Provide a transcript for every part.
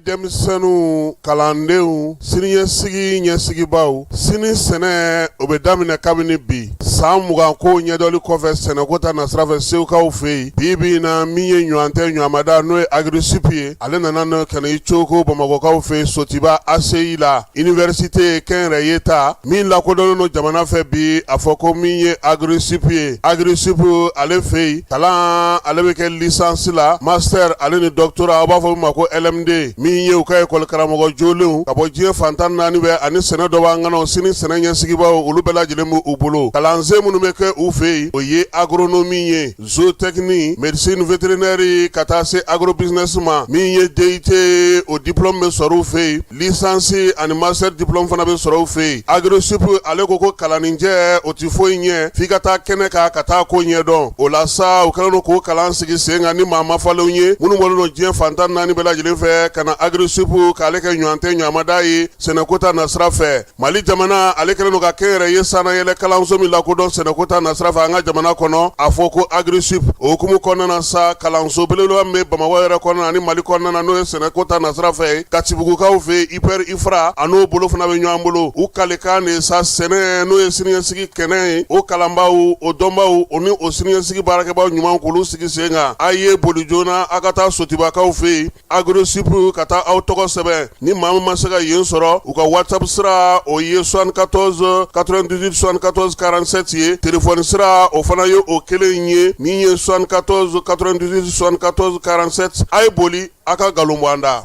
Denmisɛnninw, kalandenw, siniɲɛsigi ɲɛsigibaaw, sini sɛnɛ o bɛ daminɛ kabini bi san 20 ko ɲɛdɔnli kɔfɛ sɛnɛko ta nasira fɛ segukaw fɛ yen bi bi in na min ye ɲɔgɔn tɛ ɲɔgɔnmada n'o ye Agri-Sup ye, ale nana n'o ka na i coko bamakɔkaw fɛ yen Sotiba ACI la université kɛnyɛrɛye ta min lakodɔnnen don jamana fɛ bi a fɔ ko min ye Agri-Sup ye Agri-Sup ale fɛ yen kalan ale bɛ kɛ licence la master ale ni doctorat aw b'a fɔ min ma ko LMD min ye u ka école karamɔgɔ jolenw ka bɔ diɲɛ fan 14 bɛɛ ani sɛnɛ dɔnbaa ŋanaw sini sɛnɛ ɲɛsigibaaw olu bɛɛ lajɛlen b'u bolo kalansen minnu bɛ kɛ u fɛ yen o ye agronomie ye zootechnie médecine vétérinaire ka taa se agrobusiness ma min ye DUT o diplôme bɛ sɔrɔ u fɛ yen licence ani master diplôme fana bɛ sɔrɔ u fɛ yen Agri-Sup ale ko ko kalanninjɛ o tɛ foyi ɲɛ f'i ka taa kɛnɛ kan ka taa ko ɲɛdɔn o la sa u kɛlen don k'o kalan sigi sen kan ni maa mafalenw ye minnu bɔlen don diɲɛ fan 14 bɛɛ lajɛlen fɛ ka na Agri-Sup k'ale kɛ ɲɔgɔn tɛ ɲɔgɔnmada ye sɛnɛko ta nasira fɛ Mali jamana ale kɛlen don ka kɛnyɛrɛye sannayɛlɛ kalanso min lakodɔn sɛnɛko ta nasira fɛ an ka jamana kɔnɔ a fɔ ko Agri-Sup o hukumu kɔnɔna na sa kalanso belebeleba min bɛ Bamakɔ yɛrɛ kɔnɔna ani Mali kɔnɔna na n'o ye sɛnɛko ta nasira fɛ Katibugukaw fɛ IPR IFRA a n'o bolo fana bɛ ɲɔgɔn bolo u kalikan de sa sɛnɛ n'o ye siniɲɛsigi kɛnɛ ye o kalanbaaw o dɔnbaaw o ni o siniɲɛsigi baarakɛbaaw ɲuman k'olu sigi sen kan a ye boli joona a ka taa Sotibakaw fɛ yen Agri-Sup ka taa aw tɔgɔ sɛbɛn ni maa min ma se ka yen sɔrɔ u ka WhatsApp sira o ye 74 98 74 47 ye téléphone sira o fana ye o kelen ye min ye 74 98 74 47 a ye boli a ka nkalon bɔ an da.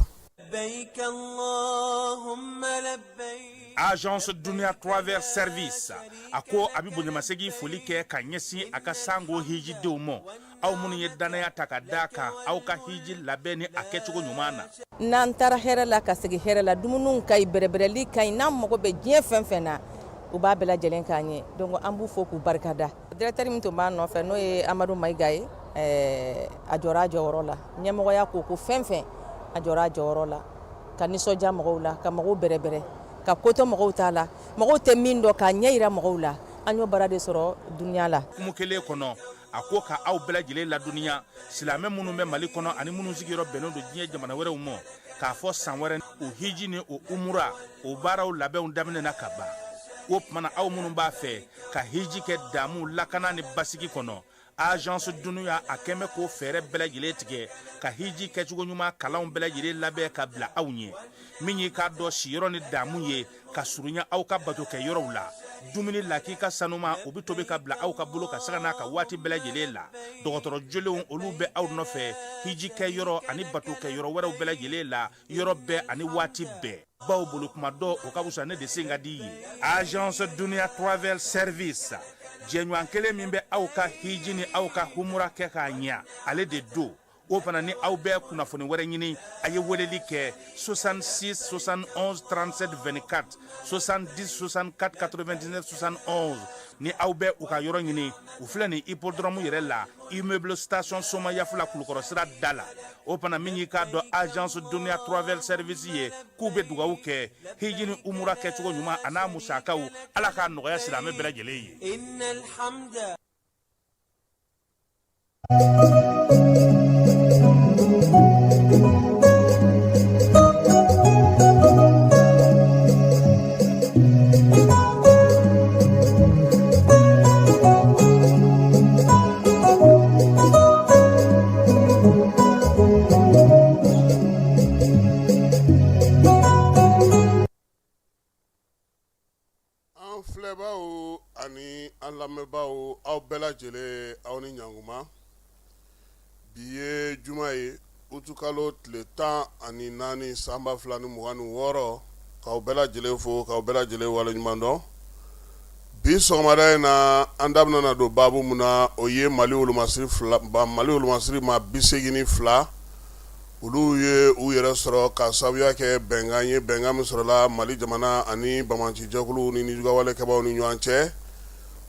Agence Dunia Travel Service a ko a bɛ bonyamasegin foli kɛ ka ɲɛsin a ka sango hijidenw ma aw minnu ye dannaya ta ka d'a kan aw ka hiji labɛn ni a kɛcogo ɲuman na. N'an taara hɛrɛ la ka segin hɛrɛ la dumuniw ka ɲi bɛrɛbɛrɛli ka ɲi n'an mago bɛ diɲɛ fɛn fɛn na u b'a bɛɛ lajɛlen k'an ye donc an b'u fo k'u barika da. Directeur min tun b'an nɔfɛ n'o ye Amadu Mayiga ye ɛɛ a jɔra a jɔyɔrɔ la ɲɛmɔgɔya ko ko fɛn fɛn a jɔra a jɔyɔrɔ la ka nisɔndiya mɔgɔw la ka mɔgɔw bɛrɛbɛrɛ ka ko to mɔgɔw ta la mɔgɔw tɛ min dɔn k'a ɲɛ jira mɔgɔw la an y'o baara de sɔrɔ Dunia la. Hukumu kelen kɔnɔ a ko ka aw bɛɛ lajɛlen ladɔnniya silamɛ minnu bɛ mali kɔnɔ ani minnu sigiyɔrɔ bɛnnen don diɲɛ jamana wɛrɛw ma k'a fɔ san wɛrɛ o hiji ni o umura o baaraw labɛnw daminɛna ka ban o tuma na aw minnu b'a fɛ ka hiji kɛ damu lakana ni basigi kɔnɔ agence dunuya a kɛn bɛ k'o fɛɛrɛ bɛɛ lajɛlen tigɛ ka hiji kɛcogo ɲuman kalanw bɛɛ lajɛlen labɛn ka bila aw ɲɛ min y'i k'a dɔn siyɔrɔ ni damu ye ka surunya aw ka bato kɛ yɔrɔw la dumuni lakika sanuma o bɛ tobi ka bila aw ka bolo kan sanga n'a ka waati bɛɛ lajɛlen la dɔgɔtɔrɔ jolenw olu bɛ aw nɔfɛ hiji kɛ yɔrɔ ani bato kɛ yɔrɔ wɛrɛw bɛɛ lajɛlen la yɔrɔ bɛɛ ani waati bɛɛ baw bolo kuma dɔ o ka fisa ne de sen ka di ye agence dunia travel service jɛɲɔgɔn kelen min bɛ aw ka hiji ni aw ka humura kɛ k'a ɲɛ ale de don o fana ni aw bɛ kunnafoni wɛrɛ ɲini a ye weleli kɛ 66 71 37 24 70 64 99 71 ni aw bɛ u ka yɔrɔ ɲini u filɛ nin hippodrome yɛrɛ la immeuble station somayaf la kulukɔrɔ sira da la o fana min y'i k'a dɔn agence dunia travel service ye k'u bɛ dugawu kɛ hiji ni umura kɛcogo ɲuman a n'a musakaw ala k'a nɔgɔya silamɛ bɛɛ lajɛlen ye. An filɛbaaw ani an lamɛnbaaw aw bɛɛ lajɛlen aw ni ɲankuma bi ye juma ye utukalo tile 14 san 2026 k'aw bɛɛ lajɛlen fo k'aw bɛɛ lajɛlen waleɲuman dɔn bi sɔgɔmada in na an da bɛna don baabu min na o ye mali wolomasiri mali wolomasiri maa 82 olu ye u yɛrɛ sɔrɔ ka sababuya kɛ bɛnkan ye bɛnkan min sɔrɔla mali jamana ani banbaacijɛkuluw ni nijuguyawalekɛbaaw ni ɲɔgɔn cɛ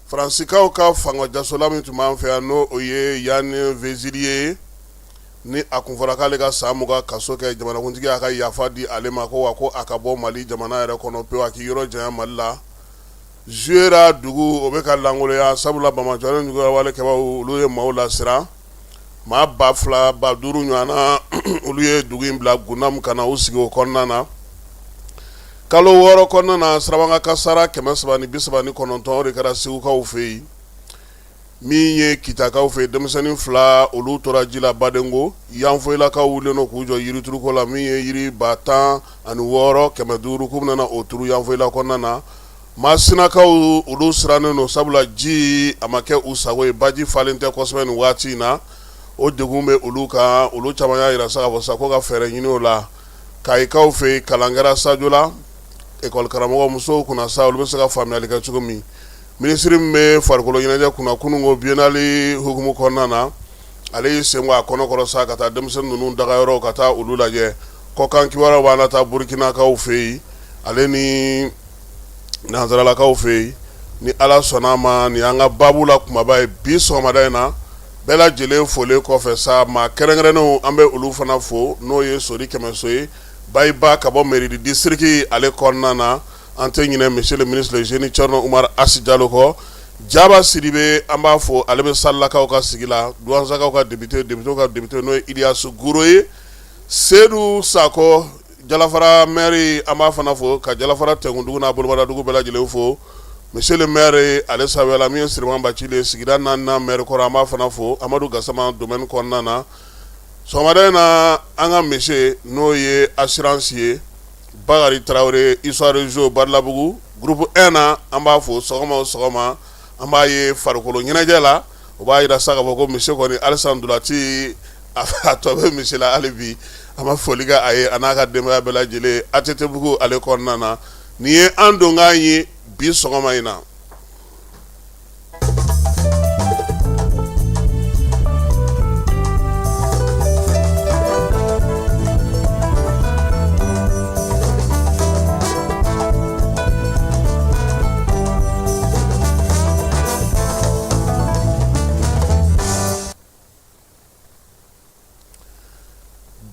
faransikaw ka fanga jasola min tun b'an fɛ yan n'o o ye Yann Vezilier ye ni a kun fɔra k'ale ka san 20 kaso kɛ jamanakuntigi y'a ka yafa di ale ma ko wa ko a ka bɔ mali jamana yɛrɛ kɔnɔ pewu a k'i yɔrɔ janya mali la Zuwera dugu o bɛ ka lankolonya sabula banbaanciw ni nijuguyawalekɛbaaw olu ye maaw lasiran. Maa 2000 5000 ɲɔgɔn na olu ye dugu in bila Gunam ka na u sigi o kɔnɔna na. Kalo 6 kɔnɔna na, sirabakan kasara 339 o de kɛra Segukaw fɛ yen. Min ye Kitakaw fɛ yen, denmisɛnnin 2 olu tora ji la Badenko. Yanfoyilakaw wulilen don k'u jɔ yirituruko la, min ye yiri 16,500 k'u bɛna o turu Yanfoyila kɔnɔna na. Masinakaw olu sirannen don sabula ji a ma kɛ u sago ye, baji falen tɛ kosɛbɛ nin waati in na. O degun bɛ olu kan, olu caman y'a jira sa k'a fɔ sa ko ka fɛɛrɛ ɲini o la. Kayikaw fɛ yen, kalan kɛra Sajola ekɔli karamɔgɔ musow kunna sa, olu bɛ se ka faamuyali kɛ cogo min. Minisiri min bɛ farikolo ɲɛnajɛ kunna, kununko biennale hukumu kɔnɔna na, ale y'i sen bɔ a kɔnɔ kɔrɔ sa ka taa denmisɛnnin ninnu dagayɔrɔw ka taa olu lajɛ. Kɔkan kibaruyaw b'an na taa Burukinakaw fɛ yen, ale ni nansaralakaw fɛ yen. Ni Ala sɔnna a ma, nin y'an ka baabu la kumaba ye bi sɔgɔmada in na. Bɛɛ lajɛlen folen kɔfɛ sa, maa kɛrɛnkɛrɛnnenw an bɛ olu fana fo, n'o ye Sori Kɛmɛso ye, Bayiba ka bɔ mairie du district ale kɔnɔna na. An tɛ ɲinɛ monsieur le ministre le génie Thierno Oumar Asi Jalo kɔ. Jaba Sidibe an b'a fo, ale bɛ Salilakaw ka sigi la, Duwansakaw ka député, député ka député n'o ye Iliyasu Guro ye. Sedu Sakɔ Jalafara maire an b'a fana fo, ka Jalafara Tɛnkundugu n'a bolomadadugu bɛɛ lajɛlen fo. Monsieur le maire ale Sawɛla, min ye Siriman Bacili ye, sigida 4nan maire kɔrɔ, an b'a fana fo. Amadu Gasama domaine kɔnɔna na, sɔgɔmada in na an ka monsieur n'o ye assurance ye, Bakari Tarawele, Histoire Géo Badalabugu groupe 1 na, an b'a fo. Sɔgɔma o sɔgɔma an b'a ye farikolo ɲɛnajɛ la, o b'a jira sa k'a fɔ ko monsieur kɔni halisa ntolaci a tɔ bɛ monsieur la hali bi. An ma foli kɛ a ye, a n'a ka denbaya bɛɛ lajɛlen ATT-bugu ale kɔnɔna na. Nin ye an donkan ye bi sɔgɔma in na.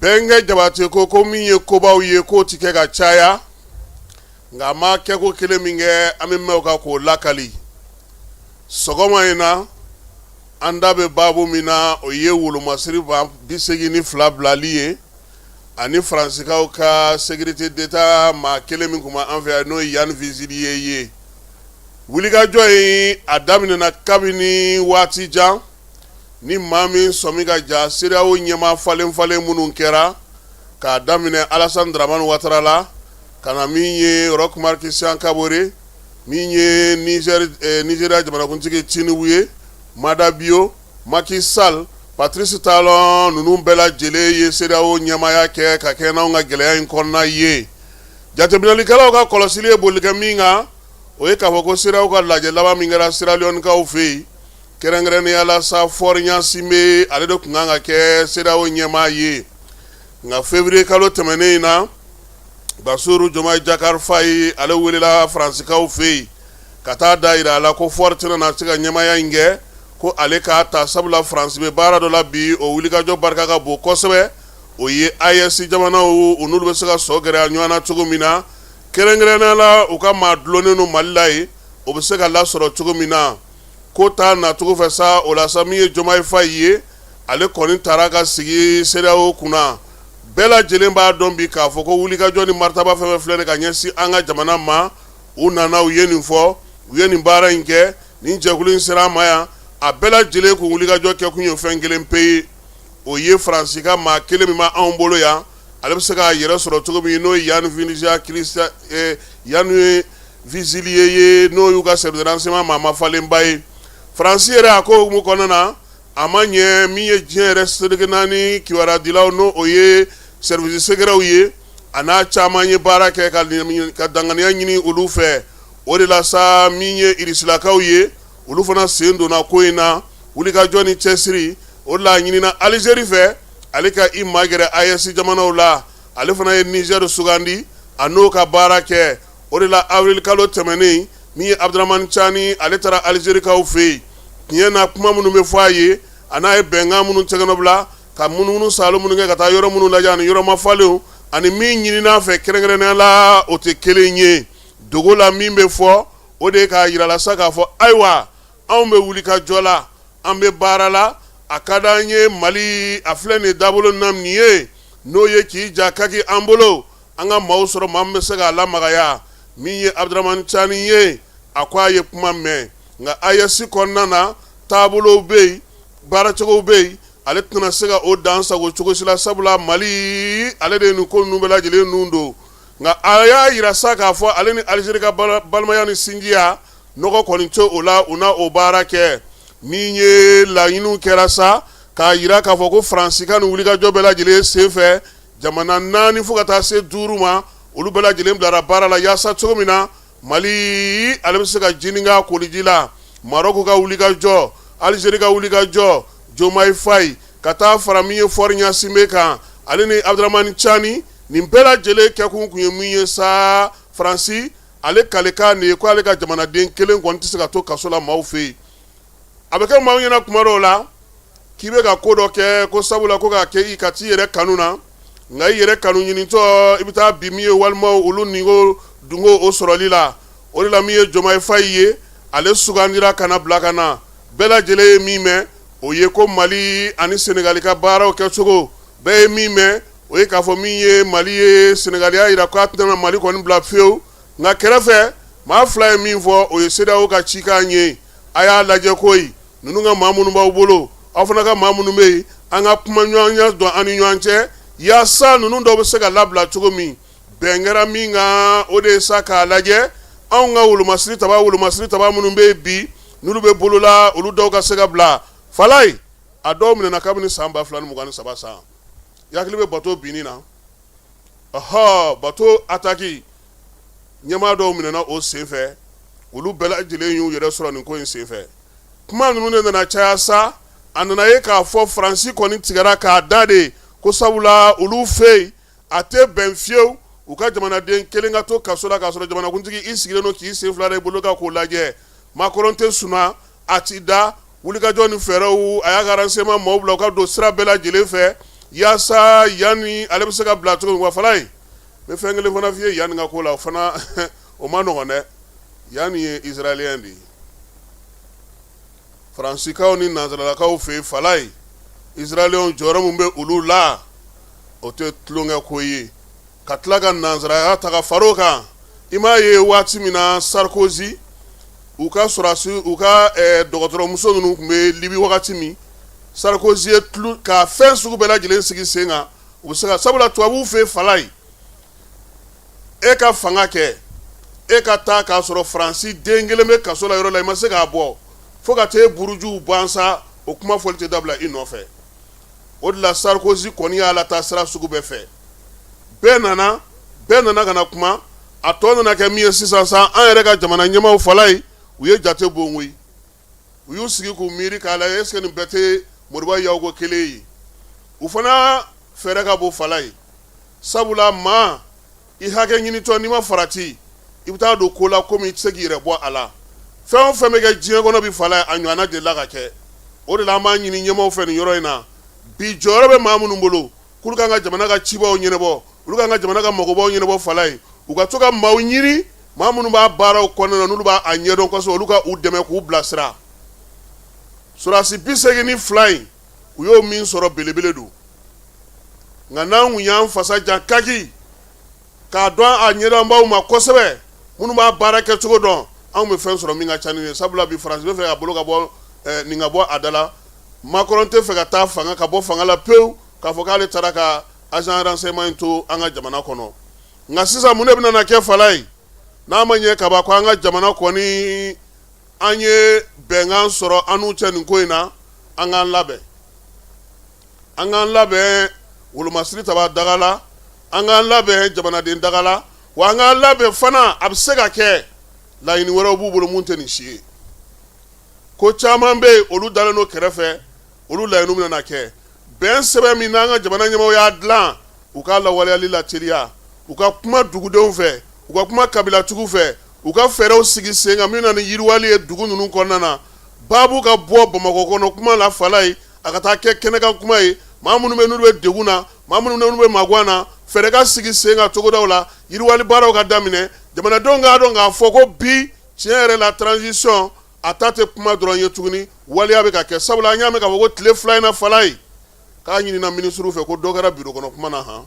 Bɛnkɛ Jabate ko min ye kobaw ye k'o tɛ kɛ ka caya, nka a ma kɛko kelen min kɛ, an bɛ mɛn o kan k'o lakali. Sɔgɔma in na, an da bɛ baabu min na, o ye wolomasiri 82 bilali ye ani Faransikaw ka sécurité d'État maa kelen min tun bɛ an fɛ yan, n'o ye Yann Vezilier ye. Wulikajɔ in a daminɛna kabini waati jan. Ni maa min sɔmi ka ja CEDEAO ɲɛmaa falen falen minnu kɛra k'a daminɛ Alassane Dramane Ouattara la ka na min ye Roch Marc Christian Kaboré, min ye Nigeria jamanakuntigi Tinubu ye, Maada Bio, Macky Sall, Patrice Talon, ninnu bɛɛ lajɛlen ye CEDEAO ɲɛmaaya kɛ ka kɛ n'anw ka gɛlɛya in kɔnɔna ye. Jateminɛlikɛlaw ka kɔlɔsili ye boli kɛ min kan, o ye k'a fɔ ko CEDEAO ka lajɛ laban min kɛra Sierra Leone-kaw fɛ yen, kɛrɛnkɛrɛnnenya la sa, Faure Gnassingbé ale de tun kan ka kɛ CEDEAO ɲɛmaa ye, nka février kalo tɛmɛnen in na, Bassirou Diomaye Diakhar Faye ale welela Faransikaw fɛ yen ka taa da jira a la ko Faure tɛna na se ka ɲɛmaaya in kɛ, ko ale k'a ta, sabula Faransi bɛ baara dɔ la bi, o wulikajɔ barika ka bon kosɛbɛ, o ye AES jamanaw u n'olu bɛ se ka sɔ gɛrɛ ɲɔgɔn na cogo min na, kɛrɛnkɛrɛnnenya la u ka maa dulonnen don Mali la yen, o bɛ se ka lasɔrɔ cogo min na. Ko ta nacogo fɛ sa, o la sa, min ye Diomaye Faye ye, ale kɔni taara ka sigi CEDEAO kunna. Bɛɛ lajɛlen b'a dɔn bi k'a fɔ ko wulikajɔ ni maritaba fɛn fɛn filɛ ka ɲɛsin an ka jamana ma, u nana, u ye nin fɔ, u ye nin baara in kɛ, nin jɛkulu in sera an ma yan, a bɛɛ lajɛlen kun wulikajɔ kɛ kun ye fɛn kelen pe ye, o ye Faransi ka maa kelen min b'anw bolo yan, ale bɛ se k'a yɛrɛ sɔrɔ cogo min, n'o ye Yann Vezilier ye, n'o y'u ka service de renseignement maa mafalenba ye. Faransi yɛrɛ a ko hukumu kɔnɔna na, a ma ɲɛ min ye diɲɛ yɛrɛ seleke naani kibaruya n'o o ye service secretw ye, a n'a caman ye baara kɛ ka danganiya ɲini olu fɛ. O de la sa, min ye irisilakaw ye, olu fana sen donna ko in na, wulikajɔ ni cɛsiri. O de la a ɲinina Alizeri fɛ, ale ka i magɛrɛ AES jamanaw la. Ale fana ye Niger sugandi, a n'o ka baara kɛ. O de la avril kalo tɛmɛnen, min ye Abdramane Tiani, ale taara Alizerikaw fɛ yen. Tiɲɛ na, kuma minnu bɛ fɔ a ye, a n'a ye bɛnkan minnu tɛgɛnɔbila, ka munumunu saalo minnu kɛ, ka taa yɔrɔ minnu lajɛ ani yɔrɔ mafalenw, ani min ɲinina a fɛ kɛrɛnkɛrɛnnenya la, o tɛ kelen ye. Dogo la min bɛ fɔ, o de ye k'a jira la sa k'a fɔ ayiwa, anw bɛ wuli ka jɔ la, an bɛ baara la, A ka di an ye Mali a filɛ nin dabolo na nin ye, n'o ye k'i ja kaki an bolo, an ka maaw sɔrɔ maa min bɛ se k'a lamagaya. Min ye Abudramani Cani ye, a ko a ye kuma mɛn, nka AES kɔnɔna na taabolow bɛ yen, baaracogow bɛ yen, ale tɛna se ka o dan sago cogo si la, sabula Mali ale de ye nin ko ninnu bɛɛ lajɛlen nun don. Nka a y'a jira sa k'a fɔ ale ni Alizeri ka balimaya ni sinjiya nɔgɔ kɔni tɛ o la, u na o baara kɛ. Min ye laɲiniw kɛra sa k'a jira k'a fɔ ko Faransi ka nin wulikajɔ bɛɛ lajɛlen senfɛ, jamana 4 fo ka taa se 5 ma, olu bɛɛ lajɛlen bilara baara la yaasa cogo min na Mali ale bɛ se ka jinin k'a koliji la. Marɔku ka wulikajɔ, Alizeri ka wulikajɔ, Jomayi Fayi ka taa fara min ye Fɔri Ɲasinbe kan, ale ni Abudramani Cani, nin bɛɛ lajɛlen kɛkun kun ye min ye sa, Faransi ale kalekan de ye ko ale ka jamanaden kelen kɔni tɛ se ka to kaso la maaw fɛ yen. A bɛ kɛ maaw ɲɛna kuma dɔw la k'i bɛ ka ko dɔ kɛ ko sabula ko k'a kɛ i ka t'i yɛrɛ kanu na, nka i yɛrɛ kanu ɲinitɔ i bɛ taa bin min ye walima olu niko dungo o sɔrɔli la. O de la min ye Jomayi Fayi ye, ale sugandira ka na bila ka na. Bɛɛ lajɛlen ye min mɛn, o ye ko Mali ani Senegali ka baaraw kɛcogo. Bɛɛ ye min mɛn, o ye k'a fɔ min ye Mali ye, Senegali y'a jira k'a tɛna Mali kɔni bila fiyewu. Nka kɛrɛfɛ maa fila ye min fɔ, o ye CEDEAO ka cikan ye. A y'a lajɛ koyi, ninnu ka maa minnu b'aw bolo, aw fana ka maa minnu bɛ yen, an ka kuma ɲɔgɔnya don an ni ɲɔgɔn cɛ yaasa ninnu dɔw bɛ se ka labila cogo min. Bɛn kɛra min kan, o de ye sa k'a lajɛ anw ka wolomasiri taba wolomasiri taba minnu bɛ yen bi, n'olu bɛ bolola, olu dɔw ka se ka bila. Falayi, a dɔw minɛna kabini san 2023 san. I hakili bɛ bato binni na? Ɔhɔ, bato ataki ɲɛmaa dɔw minɛna o senfɛ, olu bɛɛ lajɛlen y'u yɛrɛ sɔrɔ nin ko in senfɛ. Kuma ninnu de nana caya sa, a nana ye k'a fɔ Faransi kɔni tigɛra k'a da de ko sabula olu fɛ yen a tɛ bɛn fiyewu u ka jamanaden kelen ka to kaso la k'a sɔrɔ jamanakuntigi i sigilen don k'i sen fila da i bolo kan k'o lajɛ. Macron tɛ suna, a ti da. Wulikajɔ ni fɛɛrɛw, a y'a ka renseignement maaw bila u ka don sira bɛɛ lajɛlen fɛ yaasa yanni ale bɛ se ka bila cogo min. Wa Falayi, n bɛ fɛn kelen fana f'i ye yanni ka ko la, o fana o ma nɔgɔn dɛ. Yanni ye israélien de ye. Faransikaw ni nansaralakaw fɛ yen, Falayi, israélienw jɔyɔrɔ min bɛ olu la, o tɛ tulonkɛ ko ye. Ka tila ka nansaraya ta ka fara o kan, i m'a ye waati min na Sarkozy u ka sɔrɔdasi u ka dɔgɔtɔrɔmuso ninnu tun bɛ Libi wagati min, Sarkozy ye tulu ka fɛn sugu bɛɛ lajɛlen sigi sen kan, u bɛ se ka sabula tubabuw fɛ Falayi, e ka fanga kɛ, e ka taa k'a sɔrɔ Faransi den kelen bɛ kaso la yɔrɔ la, i ma se k'a bɔ fo ka taa burujuw ban sa, o kuma fɔli tɛ dabila i nɔfɛ. O de la Sarkozy kɔni y'a lataa sira sugu bɛɛ fɛ. Bɛɛ nana ka na kuma. A tɔ nana kɛ min ye sisan sa, an yɛrɛ ka jamana ɲɛmaaw, Falayi, u ye jate bon koyi. U y'u sigi k'u miiri k'a lajɛ, est-ce que nin bɛɛ tɛ Moriba Yaw ko kelen ye? U fana fɛɛrɛ ka bon, Falayi, sabula maa i hakɛ ɲinitɔ, n'i ma farati, i bɛ taa don ko la komi i tɛ se k'i yɛrɛ bɔ a la. Fɛn o fɛn bɛ kɛ diɲɛ kɔnɔ bi, Falayi, a ɲɔgɔnna delila ka kɛ. O de la an b'a ɲini ɲɛmaaw fɛ nin yɔrɔ in na bi, jɔyɔrɔ bɛ maa minnu bolo k'olu kan ka jamana ka cibaw ɲɛnabɔ, olu kan ka jamana ka magobaw ɲɛnabɔ, Falayi, u ka to ka maaw ɲini, maa minnu b'a baaraw kɔnɔna na, n'olu b'a ɲɛdɔn kosɛbɛ, olu ka u dɛmɛ k'u bilasira. Sɔrɔdasi 82 in, u y'o min sɔrɔ, belebele don. Nka n'an kun y'an fasa jan kaki k'a dɔn a ɲɛdɔnbaw ma kosɛbɛ, minnu b'a baara kɛcogo dɔn, anw bɛ fɛn sɔrɔ min ka ca ni ye. Sabula bi Faransi bɛ fɛ ka bolo ka bɔ nin ka bɔ a da la. Macron tɛ fɛ ka taa fanga ka bɔ fanga la pewu k'a fɔ k'ale taara ka agent renseignement in to an ka jamana kɔnɔ. Nka sisan, mun de bɛna kɛ, Falayi, n'a ma ɲɛ kaba ko an ka jamana kɔni, an ye bɛnkan sɔrɔ an n'u cɛ nin ko in na? An k'an labɛn, an k'an labɛn wolomasiri taba daga la, an k'an labɛn jamanaden daga la, wa an k'an labɛn fana, a bɛ se ka kɛ laɲini wɛrɛw b'u bolo mun tɛ nin si ye. Ko caman bɛ yen, olu dalen don kɛrɛfɛ, olu laɲini bɛna kɛ. Bɛn sɛbɛn min n'an ka jamana ɲɛmaaw y'a dilan, u k'a lawaleyali la teliya, u ka kuma dugudenw fɛ, u ka kuma kabilatigiw fɛ, u ka fɛɛrɛw sigi sen kan min na ni yiriwali ye dugu ninnu kɔnɔna na. Baabu ka bɔ Bamakɔ kɔnɔ kuma la, Falayi, a ka taa kɛ kɛnɛkan kuma ye. Maa minnu bɛ n'olu bɛ degun na, maa minnu n'olu bɛ magan na, fɛɛrɛ ka sigi sen kan togodaw la, yiriwali baaraw ka daminɛ, jamanadenw k'a dɔn k'a fɔ ko bi, tiɲɛ yɛrɛ la, transition A ta tɛ kuma dɔrɔn ye tuguni, waleya bɛ ka kɛ, sabula an y'a mɛn k'a fɔ ko tile 2 in na Falaye k'a ɲinina minisiriw fɛ ko dɔ kɛra biro kɔnɔ kuma na han,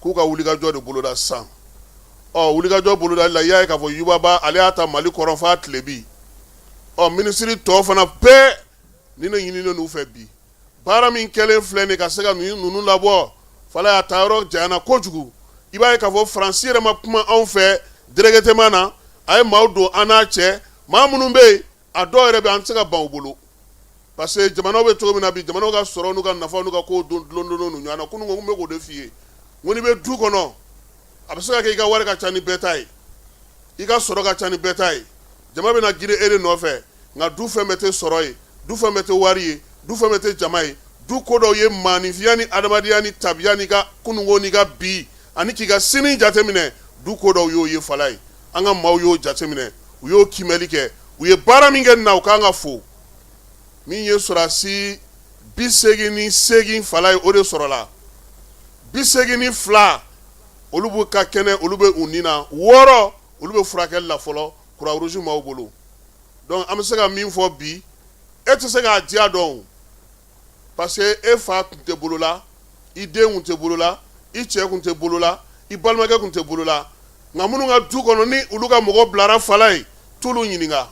k'u ka wulikajɔ de boloda sisan. Ɔ wulikajɔ bolodali la, i y'a ye k'a fɔ Yuba Ba ale y'a ta Mali kɔrɔn f'a tilebin. Ɔ minisiri tɔ fana bɛɛ ni ne ɲininen n'u fɛ bi, baara min kɛlen filɛ nin ka se ka ninnu labɔ Falaye, a taa yɔrɔ janyana kojugu. I b'a ye k'a fɔ Faransi yɛrɛ ma kuma anw fɛ directement na, a ye maaw don an n'a cɛ, maa minnu bɛ yen, a dɔw yɛrɛ bɛ an tɛ se ka ban u bolo, parce que jamanaw bɛ cogo min na bi, jamanaw ka sɔrɔ n'u ka nafa n'u ka kow dulon ɲɔgɔn na. Kunun ko n bɛ k'o de f'i ye, n ko n'i bɛ du kɔnɔ, a bɛ se ka kɛ i ka wari ka ca ni bɛɛ ta ye, i ka sɔrɔ ka ca ni bɛɛ ta ye, jama bɛna girin e de nɔfɛ, nka du fɛn bɛɛ tɛ sɔrɔ ye, du fɛn bɛɛ tɛ wari ye, du fɛn bɛɛ tɛ jama ye. Du ko dɔw ye maaninfinya ni adamadenya ni tabiya n'i ka kununko n'i ka bi ani k'i ka sini jateminɛ. Du ko dɔw y'o ye Falaye, an ka maaw y'o jateminɛ, u y'o kiimɛli kɛ, u ye baara min kɛ nin na, u kan ka fo. Min ye sɔrɔdasi 88 Falaye, o de sɔrɔla 82, olu b'u ka kɛnɛ, olu bɛ u ni na, 6 olu bɛ furakɛli la fɔlɔ Croix-Rouge maaw bolo. Donc an bɛ se ka min fɔ bi, e tɛ se k'a diya dɔn, parce que e fa tun tɛ bolo la, i den tun tɛ bolo la, i cɛ tun tɛ bolo la, i balimakɛ tun tɛ bolo la, nka minnu ka du kɔnɔ ni olu ka mɔgɔ bilara Falaye, t'olu ɲininka.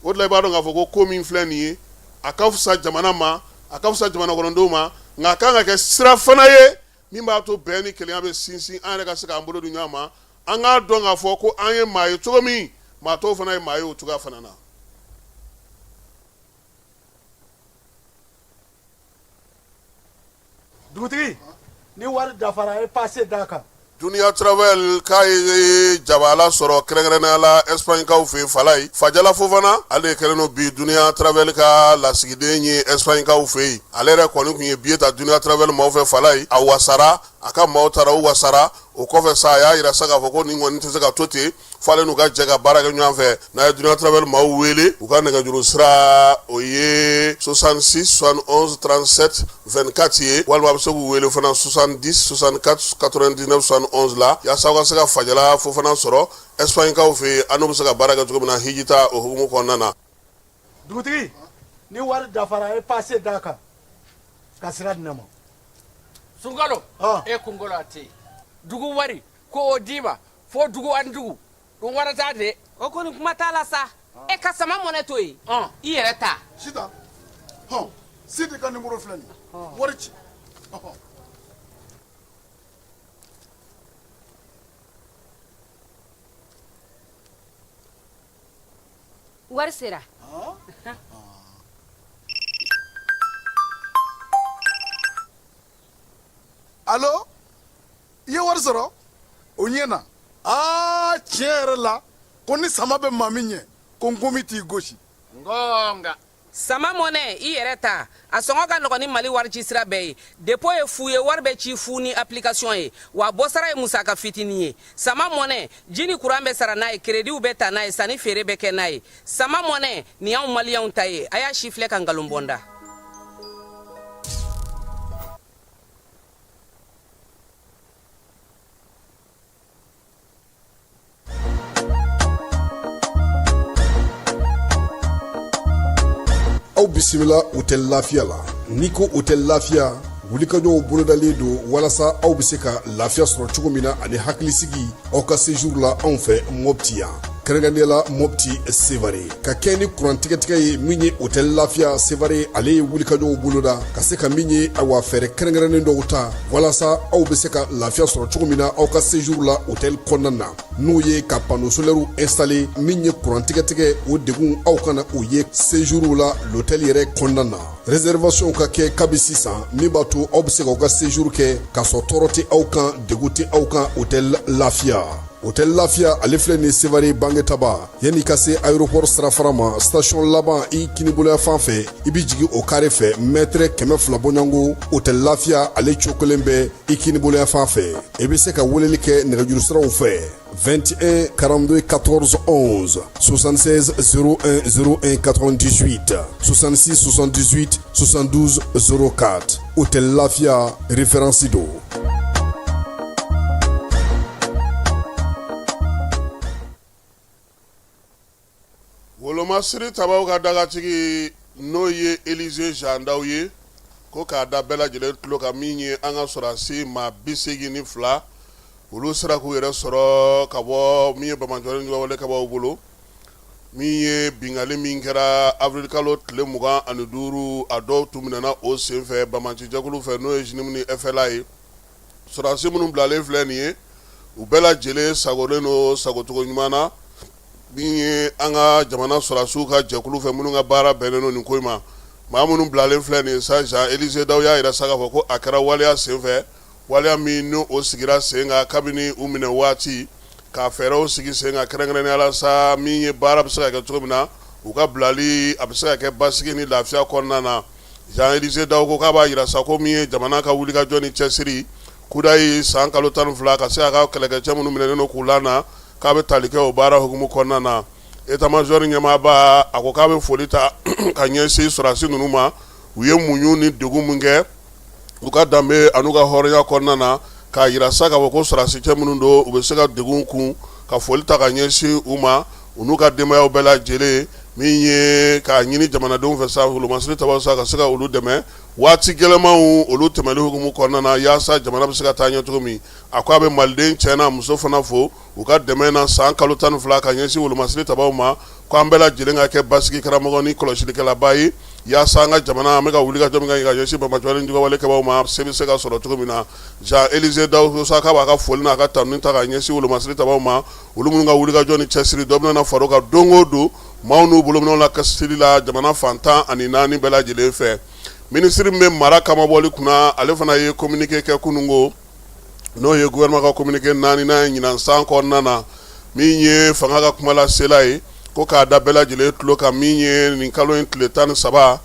O de la i b'a dɔn k'a fɔ ko ko min filɛ nin ye, a ka fisa jamana ma, a ka fisa jamana kɔnɔdenw ma, nka a kan ka kɛ sira fana ye min b'a to bɛn ni kelenya bɛ sinsin, an yɛrɛ ka se k'an bolo di ɲɔgɔn ma, an k'a dɔn k'a fɔ ko an ye maa ye cogo min, maa tɔw fana ye maa ye o cogoya fana na. Dugutigi, ni wari dafara, a ye pase d'a kan. Dunia Travel k'a ye jabala sɔrɔ kɛrɛnkɛrɛnnenya la Espagne-kaw fɛ yen Falaye. Fajala Fofana, ale de kɛlen don bi Dunia Travel ka lasigiden ye Espagne-kaw fɛ yen. Ale yɛrɛ kɔni tun ye billet ta Dunia Travel maaw fɛ Falaye, a wasara, a ka maaw taara u wasara. O kɔfɛ sa, a y'a jira sa k'a fɔ ko nin kɔni tɛ se ka to ten, f'ale n'u ka jɛ ka baara kɛ ɲɔgɔn fɛ. N'a ye Dunia Travel maaw wele, u ka nɛgɛjuru sira o ye 66 71 37 24 ye, walima a bɛ se k'u wele fana 70 64 99 71 la, yaasa aw ka se ka Fajala Fofana sɔrɔ Espagne-kaw fɛ yen, an n'u bɛ se ka baara kɛ cogo min na hijita o hukumu kɔnɔna na. Dugutigi, ni wari dafara, a ye pase d'a kan ka sira di ne ma. Sunkalo, e kunkolo a tɛ yen. Dugu wari ko o d'i ma fo dugu ani dugu ɗum waɗata de. O kɔni kuma t'a la sa, e ka sama mɔnɛ to yen, i yɛrɛ ta. Sitan, hɔn, Sidi ka nimoro filɛ nin ye, wari ci. Wari sera. Alo, i ye wari sɔrɔ o ɲɛ na. Aa, tiɲɛ yɛrɛ la, ko ni sama bɛ maa min ɲɛ, ko nkomi t'i gosi. Ngonga. Sama mɔnɛ, i yɛrɛ ta, a sɔngɔ ka nɔgɔn ni Mali warici sira bɛɛ ye. Dépôt ye fu ye, wari bɛ ci fu ni application ye, wa bɔsara ye musaka fitinin ye. Sama mɔnɛ, ji ni kuran bɛ sara n'a ye, créditw bɛ ta n'a ye, sanni feere bɛ kɛ n'a ye. Sama mɔnɛ, nin y'anw maliyɛnw ta ye. A y'a sifilɛ ka nkalon bɔ n da. Aw bisimila Hôtel Lafiya la. N'i ko Hôtel Lafiya, wulikajɔw bolodalen don walasa aw bɛ se ka lafiya sɔrɔ cogo min na ani hakilisigi aw ka séjour la anw fɛ Mopti yan, kɛrɛnkɛrɛnnenya la Mopti Sevare. Ka kɛ ni kurantigɛtigɛ ye, min ye Hôtel Lafiya Sevare, ale ye wulikajɔw boloda ka se ka min ye awa fɛɛrɛ kɛrɛnkɛrɛnnen dɔw ta walasa aw bɛ se ka lafiya sɔrɔ cogo min na aw ka séjour la hôtel kɔnɔna na, n'o ye ka panneau solaire installer. Min ye kurantigɛtigɛ, o degun aw kana o ye séjour la l'hôtel yɛrɛ kɔnɔna na. Réservation ka kɛ kabi sisan, min b'a to aw bɛ se k'aw ka séjour kɛ k'a sɔrɔ tɔɔrɔ tɛ aw kan, degun tɛ aw kan. Hôtel Lafiya, Hôtel Lafiya, ale filɛ nin Sevare Bangetaba, yanni ka se aéroport sirafara ma, station laban i kiniboloya fan fɛ, i bɛ jigin o kare fɛ, mètre 200 bɔɲɔgɔnko, Hôtel Lafiya ale cokolen bɛ i kiniboloya fan fɛ. I bɛ se ka weleli kɛ nɛgɛjuru siraw fɛ 21 42 14 11, 76 01 01 98, 66 78 72 04. Hôtel Lafiya, référence don. Wolomasiri tabaw ka dagatigi n'o ye Élisée Jean Daw ye, ko k'a da bɛɛ lajɛlen tulo kan, min ye an ka sɔrɔdasi maa 82, olu sera k'u yɛrɛ sɔrɔ ka bɔ min ye banbaanciwale juguwalekɛbaaw bolo. Min ye binkanni min kɛra avril kalo tile 25, a dɔw tun minɛna o senfɛ banbaancijɛkulu fɛ, n'o ye JNIM ni FLA ye. Sɔrɔdasi minnu bilalen filɛ nin ye, u bɛɛ lajɛlen sagolen don sagocogo ɲuman na, min ye an ka jamana sɔrɔdasiw ka jɛkulu fɛ, minnu ka baara bɛnnen don nin ko in ma. Maa minnu bilalen filɛ nin ye sa, Jean Élisée Daw y'a jira sa k'a fɔ ko a kɛra waleya senfɛ, waleya min ni o sigira sen kan kabini u minɛ waati, ka fɛɛrɛw sigi sen kan, kɛrɛnkɛrɛnnenya la sa, min ye baara bɛ se ka kɛ cogo min na, u ka bilali a bɛ se ka kɛ basigi ni lafiya kɔnɔna na. Jean Élisée Daw ko k'a b'a jira sa ko min ye jamana ka wulikajɔ ni cɛsiri kudayi san kalo 12 ka se a ka kɛlɛkɛcɛ minnu minɛnen don k'u lana, k'a bɛ tali kɛ o baara hukumu kɔnɔna na. État-major ɲɛmaaba, a ko k'a bɛ foli ta ka ɲɛsin sɔrɔdasi ninnu ma, u ye muɲu ni degun min kɛ u ka danbe an'u ka hɔrɔnya kɔnɔna na, k'a jira sa k'a fɔ ko sɔrɔdasi cɛ minnu don, u bɛ se ka degun kun, ka foli ta ka ɲɛsin u ma, u n'u ka denbayaw bɛɛ lajɛlen. Min ye k'a ɲini jamanadenw fɛ sa, wolomasiri tabaw sa, ka se ka olu dɛmɛ waati gɛlɛnmanw olu tɛmɛli hukumu kɔnɔna na, yaasa jamana bɛ se ka taa ɲɛ cogo min. A ko a bɛ maliden cɛ n'a muso fana fo u ka dɛmɛ na san kalo 12 ka ɲɛsin wolomasiri tabaw ma, ko an bɛɛ lajɛlen ka kɛ basigi karamɔgɔ ni kɔlɔsilikɛlaba ye, yaasa an ka jamana, an bɛ ka wulikajɔ min kɛ ka ɲɛsin banbaanciwale juguwalekɛbaaw ma, se bɛ se ka sɔrɔ cogo min na. Jean Élisée Daw ko sa k'a b'a ka foli n'a ka tanuni ta ka ɲɛsin wolomasiri tabaw ma, olu minnu ka wulikajɔ ni cɛsiri dɔ bɛna fara u kan don o don maaw n'u bolominɛw lakasili la jamana fan 14 bɛɛ lajɛlen fɛ. Minisiri min bɛ mara kamabɔli kunna, ale fana ye communiqué kɛ kununko, n'o ye gouvernement ka communiqué naaninan ye ɲinan san kɔnɔna na. Min ye fanga ka kumalasela ye, ko k'a da bɛɛ lajɛlen tulo kan, min ye nin kalo in tile 13,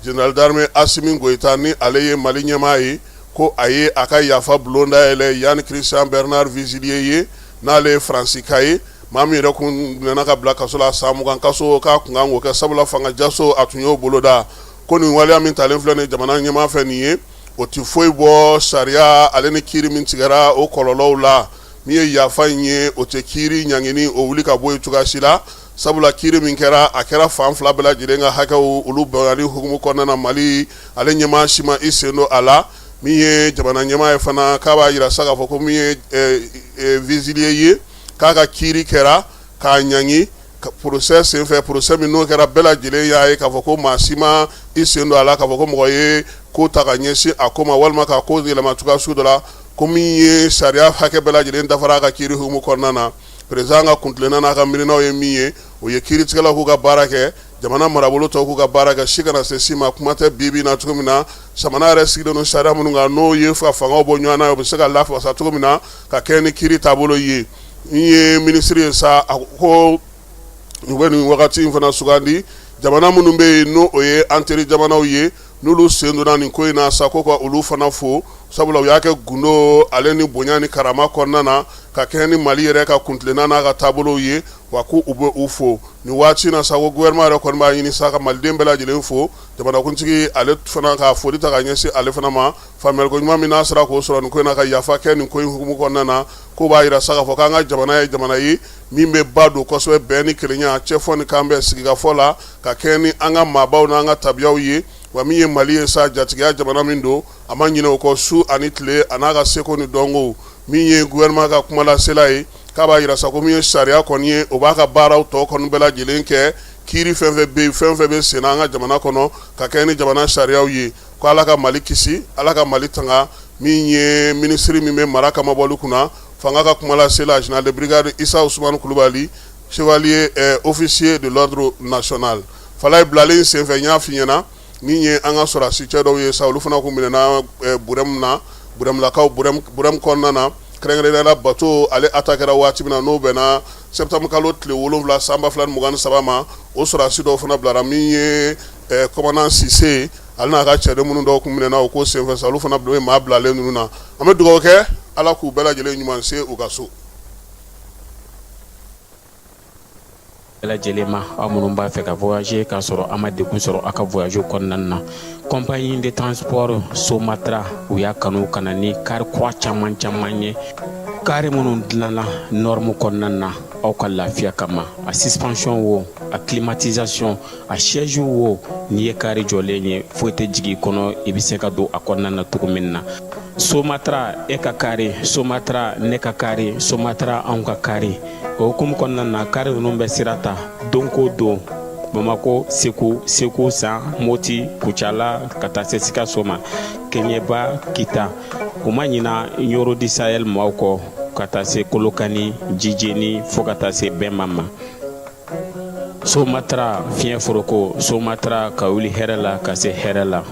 général d'armée Assimi Goïta, ni ale ye Mali ɲɛmaa ye, ko a ye a ka yafa bulon dayɛlɛ Yann Christian Bernard Vezilier ye, n'ale ye Faransika ye, maa min yɛrɛ kun minɛna ka bila kaso la san 20 kaso, k'a kun kan k'o kɛ sabula fanga jaso a tun y'o boloda. Ko nin waleya min talen filɛ nin jamana ɲɛmaa fɛ nin ye, o tɛ foyi bɔ sariya ale ni kiiri min tigɛra o kɔlɔlɔw la. Min ye yafa in ye, o tɛ kiiri ɲangini o wuli ka bɔ yen cogoya si la, sabula kiiri min kɛra, a kɛra fan fila bɛɛ lajɛlen ka hakɛw olu bonyali hukumu kɔnɔna na. Mali ale ɲɛmaa si ma i sen don a la. Min ye jamana ɲɛmaa ye fana, k'a b'a jira sa k'a fɔ ko min ye Vezilier ye, k'a ka kiiri kɛra k'a ɲangi procès senfɛ, procès min n'o kɛra, bɛɛ lajɛlen y'a ye k'a fɔ ko maa si ma i sen don a la, k'a fɔ ko mɔgɔ ye ko ta ka ɲɛsin a ko ma walima k'a ko yɛlɛma cogoya sugu dɔ la, ko min ye sariya hakɛ bɛɛ lajɛlen dafara a ka kiiri hukumu kɔnɔna na. Président ka kuntilenna n'a ka miirinaw ye min ye, o ye kiiritigɛlaw k'u ka baara kɛ, jamana marabolo tɔw k'u ka baara kɛ, si kana se si ma. Kuma tɛ bi bi na cogo min na, jamana yɛrɛ sigilen don sariya minnu kan, n'o ye ka fangaw bɔ ɲɔgɔn na, o bɛ se ka lafasa cogo min na ka kɛ ni kiiri taabolo ye. N ye minisiri ye sa, a ko u bɛ nin wagati in fana sugandi jamana minnu bɛ yen, n'o o ye an teri jamanaw ye, n'olu sen donna nin ko in na sa, ko ka olu fana fo, sabula u y'a kɛ gundo ale ni bonya ni karama kɔnɔna na, ka kɛ ni Mali yɛrɛ ka kuntilenna n'a ka taabolow ye, wa ko u bɛ u fo nin waati in na sa. Ko gouvernement yɛrɛ kɔni b'a ɲini sa ka maliden bɛɛ lajɛlen fo, jamanakuntigi ale fana ka foli ta ka ɲɛsin ale fana ma, faamuyaliko ɲuman min n'a sera k'o sɔrɔ nin ko in na, ka yafa kɛ nin ko in hukumu kɔnɔna na. Ko b'a jira sa k'a fɔ k'an ka jamana ye jamana ye min bɛ ba don kosɛbɛ bɛn ni kelenya, cɛfɔ ni kanbɛn, sigikafɔ la, ka kɛ ni an ka maabaw n'an ka tabiyaw ye. Wa min ye Mali ye sa, jatigiya jamana min don, a ma ɲinɛ o kɔ su ani tile, a n'a ka seko ni dɔnko. Min ye gouvernement ka kumalasela ye, k'a b'a jira sa ko min ye sariya kɔni ye, o b'a ka baaraw tɔ kɔni bɛɛ lajɛlen kɛ, kiiri fɛn fɛn bɛ yen, fɛn fɛn bɛ sen an ka jamana kɔnɔ, ka kɛ ni jamana sariyaw ye. Ko Ala ka Mali kisi, Ala ka Mali tanga. Min ye minisiri min bɛ mara kamabɔli kunna, fanga ka kumalasela général de brigade Isa Usumani Kulubali, chevalier officier de l'ordre national. Falaye bilalen senfɛ, n y'a f'i ɲɛna, min ye an ka sɔrɔdasi cɛ dɔw ye sa, olu fana kun minɛna Burɛmu na, Burɛmulakaw, Burɛmu kɔnɔna na, kɛrɛnkɛrɛnnenya la bateau ale attaquera waati min na, n'o bɛnna septembre kalo tile 7 san 2023 ma, o sɔrɔdasi dɔw fana bilara. Min ye commandant Sise, ale n'a ka cɛden minnu dɔw kun minɛna o ko senfɛ sa, olu fana bɛ maa bilalen ninnu na. An bɛ dugawu kɛ, Ala k'u bɛɛ lajɛlen ɲuman se u ka so. Bɛɛ lajɛlen ma, aw minnu b'a fɛ ka voyager k'a sɔrɔ a ma degun sɔrɔ aw ka voyage kɔnɔna na, compagnie de transport Somatra, u y'a kanu ka na ni kari kura caman caman ye, kari minnu dilanna norme kɔnɔna na. aw ka lafiya kama. A suspension wo, a climatisation, a siège wo, n'i ye kari jɔlen ye, foyi tɛ jigin i kɔnɔ, i bɛ se ka don a kɔnɔna na cogo min na. Somatra e ka kari, Somatra ne ka kari, Somatra anw ka kari. O hukumu kɔnɔna na, kari ninnu bɛ sira ta don ko don Bamakɔ, Segu, Segu San, Moti, Kucala, ka taa se Sikaso ma, Kɛɲɛba, Kita. U ma ɲina Ɲɔrɔ du Sahel maaw kɔ, ka taa se Kolokani, Jijeni, fo ka taa se Bɛnba ma. Somatra fiɲɛ foroko, Somatra ka wuli hɛrɛ la ka se hɛrɛ la.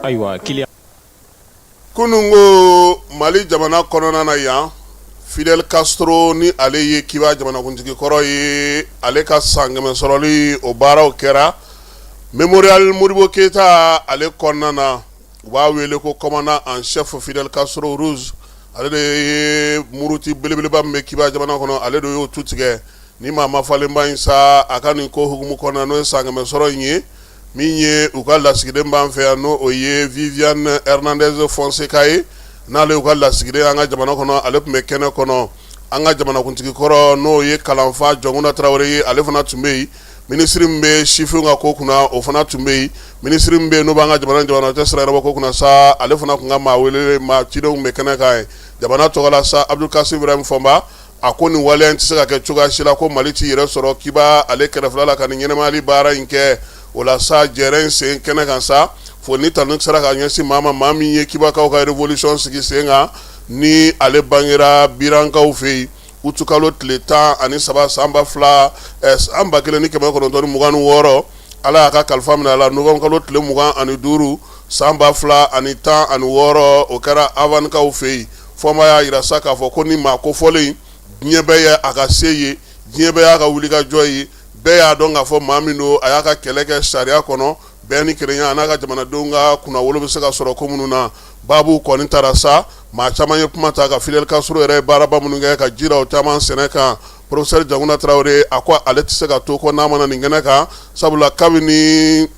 Ayiwa, kiliyan. Kununko Mali jamana kɔnɔna na yan, Fidel Castro ni ale ye Kiba jamanakuntigi kɔrɔ ye, ale ka san 100 sɔrɔli o baaraw kɛra Mémorial Modibo Keyita ale kɔnɔna na. U b'a wele ko commandant en chef Fidel Castro Ruz. Ale de ye muruti belebeleba min bɛ Kiba jamana kɔnɔ, ale de y'o tu tigɛ. Ni maa mafalenba in sa, a ka nin ko hukumu kɔnɔna, n'o ye san 100 sɔrɔ in ye, min ye u ka lasigiden b'an fɛ yan, n'o o ye Viviane Hernandez Fonseca ye, n'ale y'u ka lasigiden an ka jamana kɔnɔ, ale tun bɛ kɛnɛ kɔnɔ. An ka jamanakuntigi kɔrɔ, n'o ye kalanfa Jɔnkunda Tarawele ye, ale fana tun bɛ yen. Minisiri min bɛ sifinw ka ko kunna, o fana tun bɛ yen. Minisiri min bɛ yen n'o b'an ka jamana jamana cɛ sira yɛrɛbɔ ko kunna sa, ale fana tun ka maa wele maa cidenw tun bɛ kɛnɛ kan ye. Jamana tɔgɔ la sa, Abdul Kasim Ibrahim Fɔnba a ko nin waleya in tɛ se ka kɛ cogoya si la, ko Mali t'i yɛrɛ sɔrɔ Kiba ale kɛrɛfɛla la ka nin ɲɛnamayali baara in kɛ. O la sa, jɛrɛ in sen kɛnɛ kan sa, foli ni tanu sera ka ɲɛsin maa ma, maa min ye Kibakaw ka révolution sigi sen kan, ni ale bangera Birankaw fɛ yen utukalo tile 13 san 2000, san 1926. Ala y'a ka kalifa minɛ a la novembre kalo tile 25 san 2016, o kɛra Havanekaw fɛ yen. Fɔnba y'a jira sa k'a fɔ ko ni maa kofɔlen, diɲɛ bɛɛ ye a ka se ye, diɲɛ bɛɛ y'a ka wulikajɔ ye, bɛɛ y'a dɔn k'a fɔ maa min don, a y'a ka kɛlɛ kɛ sariya kɔnɔ, bɛn ni kelenya, a n'a ka jamanadenw ka kunnawolo bɛ se ka sɔrɔ ko minnu na. Baabu kɔni taara sa, maa caman ye kuma ta ka Fidel Castro yɛrɛ ye baaraba minnu kɛ ka jira o caman sɛnɛ kan. Professeur Jangunda Tarawele a ko ale tɛ se ka to kɔ n'a ma na nin kɛnɛ kan, sabula kabini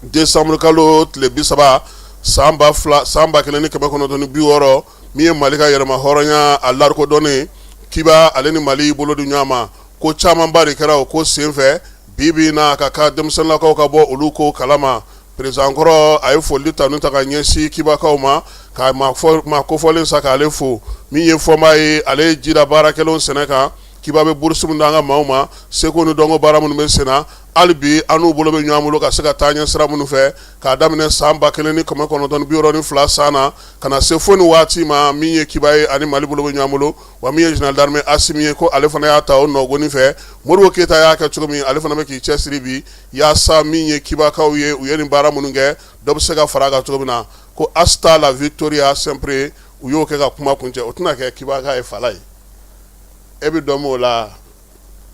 décembre kalo tile 30 san 2000, san 1960, min ye Mali ka yɛrɛma hɔrɔnya a lakodɔnnen, Kiba ale ni Mali bolo di ɲɔgɔn ma, ko camanba de kɛra o ko senfɛ. Bi bi in na, a ka kan denmisɛnninlakaw ka bɔ olu ko kalama. Président kɔrɔ a ye foli tanu ta ka ɲɛsin Kibakaw ma, ka maa kofɔlen sa k'ale fo. Min ye Fɔnba ye, ale ye jira baarakɛlaw sɛnɛ kan. Kiba bɛ bourse min d'an ka maaw ma, seko ni dɔnko baara minnu bɛ senna hali bi, an n'u bolo bɛ ɲɔgɔn bolo ka se ka taa ɲɛ sira minnu fɛ, k'a daminɛ san 1962 san na ka na se fo ni waati ma, min ye Kiba ye ani Mali bolo bɛ ɲɔgɔn bolo. Wa min ye général d'armée Asimi ye, ko ale fana y'a ta o nɔgɔni fɛ. Modibo Keyita y'a kɛ cogo min, ale fana bɛ k'i cɛsiri bi yaasa min ye Kibakaw ye, u ye nin baara minnu kɛ, dɔ bɛ se ka fara a kan cogo min na. Ko hasta la victoria siempre, u y'o kɛ ka kuma kuncɛ. O tɛna kɛ Kibaka ye fala ye, e bɛ dɔn o la.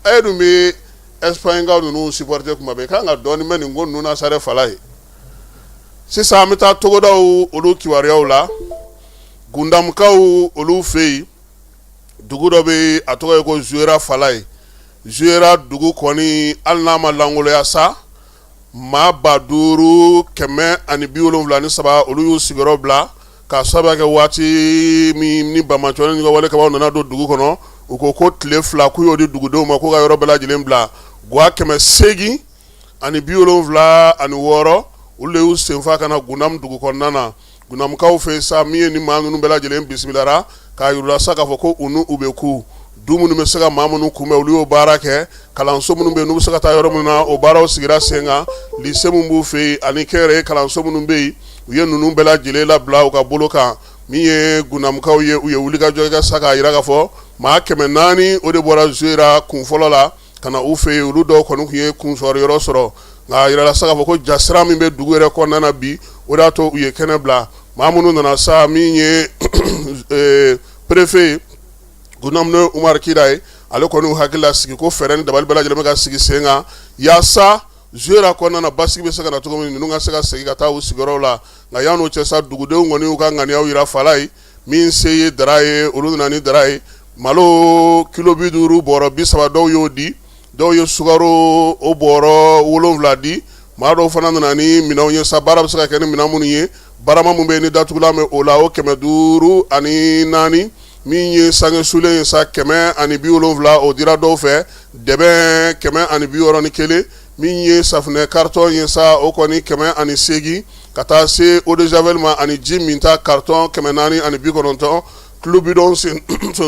E dun bɛ Espagne ninnu supporter kuma bɛɛ, kan ka dɔɔnin mɛn nin ko ninnu na sa dɛ, fala ye. Sisan an bɛ taa togodaw olu kibaruyaw la. Gundamukaw olu fɛ yen, dugu dɔ bɛ, a tɔgɔ ye ko Zuwera, fala ye. Zuwera dugu kɔni, hali n'a ma lankoloya sa, maa 5173, olu y'u sigiyɔrɔ bila k'a sababu kɛ waati min ni banbaanciw ka wale kabaw nana don dugu kɔnɔ. U ko ko tile 2 k'u y'o di dugudenw ma k'u ka yɔrɔ bɛɛ lajɛlen bila. Gwa 876, olu de y'u senfa ka na Gundamu dugu kɔnɔna na. Gundamukaw fɛ sa, min ye ni maa ninnu bɛɛ lajɛlen bisimilara k'a yir'u la sa k'a fɔ ko u n'u bɛ ku du minnu bɛ se ka maa minnu kunbɛn, olu y'o baara kɛ. Kalanso minnu bɛ yen n'u bɛ se ka taa yɔrɔ minnu na, o baaraw sigira sen kan. Lycée min b'u fɛ yen ani kɛnyɛrɛye kalanso minnu bɛ yen, u ye ninnu bɛɛ lajɛlen labila u ka bolo kan. Min ye Gundamukaw ye, u ye wulikajɔ kɛ sa k'a jira k'a fɔ maa 400, o de bɔra Zuwera kun fɔlɔ la ka na u fɛ yen. Olu dɔw kɔni tun ye kunsɔrɔ yɔrɔ sɔrɔ, nka a yirala sa k'a fɔ ko jasira min bɛ dugu yɛrɛ kɔnɔna na bi, o de y'a to u ye kɛnɛ bila. Maa minnu nana sa, min ye préfet Gundamu, n'o ye Umaru Kida ye, ale kɔni y'u hakili lasigi ko fɛɛrɛ ni dabali bɛɛ lajɛlen bɛ ka sigi sen kan yaasa Zuwera kɔnɔna na basigi bɛ se ka na cogo min, ninnu ka se ka segin ka taa u sigiyɔrɔw la. Nka yan'o cɛ sa, dugudenw kɔni y'u ka ŋaniyaw yira fala ye. Min se ye dara ye, olu nana ni dara ye, malo kilo 50 bɔrɔ 30, dɔw y'o di, dɔw ye sukaro o bɔrɔ 7 di. Maa dɔw fana nana ni minɛnw ye sa, baara bɛ se ka kɛ ni minɛn minnu ye, barama min bɛ yen ni datugulan bɛ o la, o 504. Min ye sange sulen ye sa, 170, o dira dɔw fɛ, dɛbɛn 161. Min ye safunɛ carton ye sa, o kɔni 108, ka taa se eau de javel ma, ani ji minta carton 490, tulu bidon sen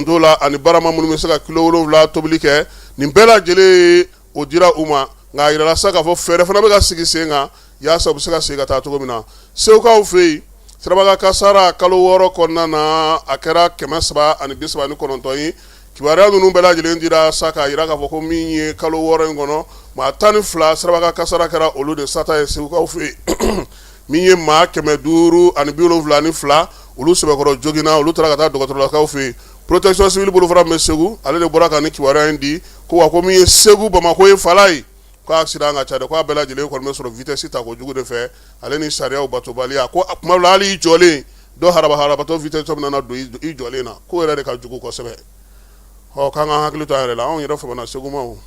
t'o la, ani barama minnu bɛ se ka kilo 7 tobili kɛ. Nin bɛɛ lajɛlen, o dira u ma. Nka a yirala sa k'a fɔ fɛɛrɛ fana bɛ ka sigi sen kan yaasa u bɛ se ka segin ka taa cogo min na. Segukaw fɛ yen, sirabakan kasara kalo 6 kɔnɔna na, a kɛra 339 ye. Kibaruya ninnu bɛɛ lajɛlen dira sa k'a jira k'a fɔ ko min ye kalo 6 in kɔnɔ, maa 12 sirabakan kasara kɛra olu de sata ye Segukaw fɛ yen. Min ye maa 572, olu sɛbɛkɔrɔ joginna, olu taara ka taa dɔgɔtɔrɔlakaw fɛ yen. Protection civile bolofara min bɛ Segu, ale de bɔra ka nin kibaruya in di ko wa ko min ye Segu Bamakɔ ye fala ye, ko accident ka ca dɛ, ko a bɛɛ lajɛlen kɔni bɛ sɔrɔ vitesse ta kojugu de fɛ, ale ni sariyaw batobaliya. Ko kuma dɔ la, hali i jɔlen, dɔ haraba harabatɔ vitesse tɔ bɛna don i jɔlen na, ko yɛrɛ de ka jugu kosɛbɛ. Ɔ, k'an ka hakili to an yɛrɛ la. Anw yɛrɛ famana Segu ma, o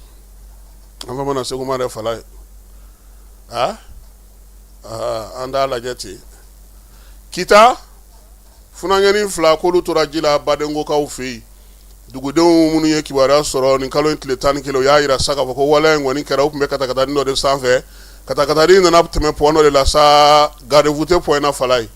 an famana Segu ma dɛ, fala ye. Aa, an t'a lajɛ ten. Kita funankɛnin 2, k'olu tora ji la Badenkokaw fɛ yen. Dugudenw minnu ye kibaruya sɔrɔ nin kalo in tile 11, u y'a jira sa k'a fɔ ko waleya in kɔni kɛra, u tun bɛ katakatanin dɔ de sanfɛ. Katakatanin nana tɛmɛ pont dɔ de la sa, garde-fou tɛ pont in na fala ye,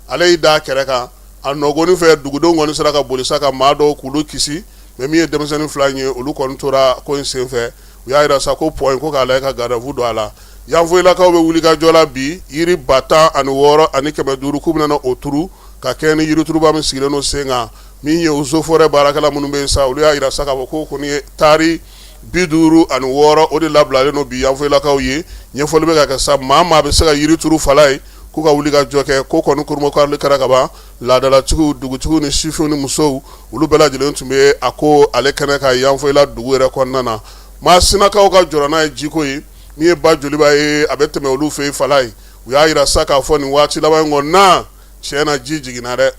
ale y'i da kɛrɛ kan a nɔgɔnin fɛ. Dugudenw kɔni sera ka boli sa ka maa dɔw k'olu kisi, mais min ye denmisɛnnin 2 in ye, olu kɔni tora ko in senfɛ. U y'a jira sa ko pont in, ko k'a lajɛ ka garde-fou don a la. Yanfoyilakaw bɛ wulikajɔ la bi, yiri 16,500, k'u bɛna o turu ka kɛ ni yirituruba min sigilen don sen kan. Min ye eaux et forêts baarakɛla minnu bɛ yen sa, olu y'a jira sa k'a fɔ ko kɔni ye taari 56, o de labilalen don bi Yanfoyilakaw ye. Ɲɛfɔli bɛ ka kɛ sa, maa maa bɛ se ka yiri turu fala ye, k'u ka wuli ka jɔ kɛ. Ko kɔni kurunbonkarili kɛra ka ban. Laadalatigiw, dugutigiw ni sifinw ni musow, olu bɛɛ lajɛlen tun bɛ a ko ale kɛnɛ kan Yanfoyila dugu yɛrɛ kɔnɔna na. Masinakaw ka jɔrɔna ye jiko ye. Min ye ba joliba ye, a bɛ tɛmɛ olu fɛ yen fala ye. U y'a jira sa k'a fɔ nin waati laban in kɔnɔ na, tiɲɛ na, ji jiginna dɛ.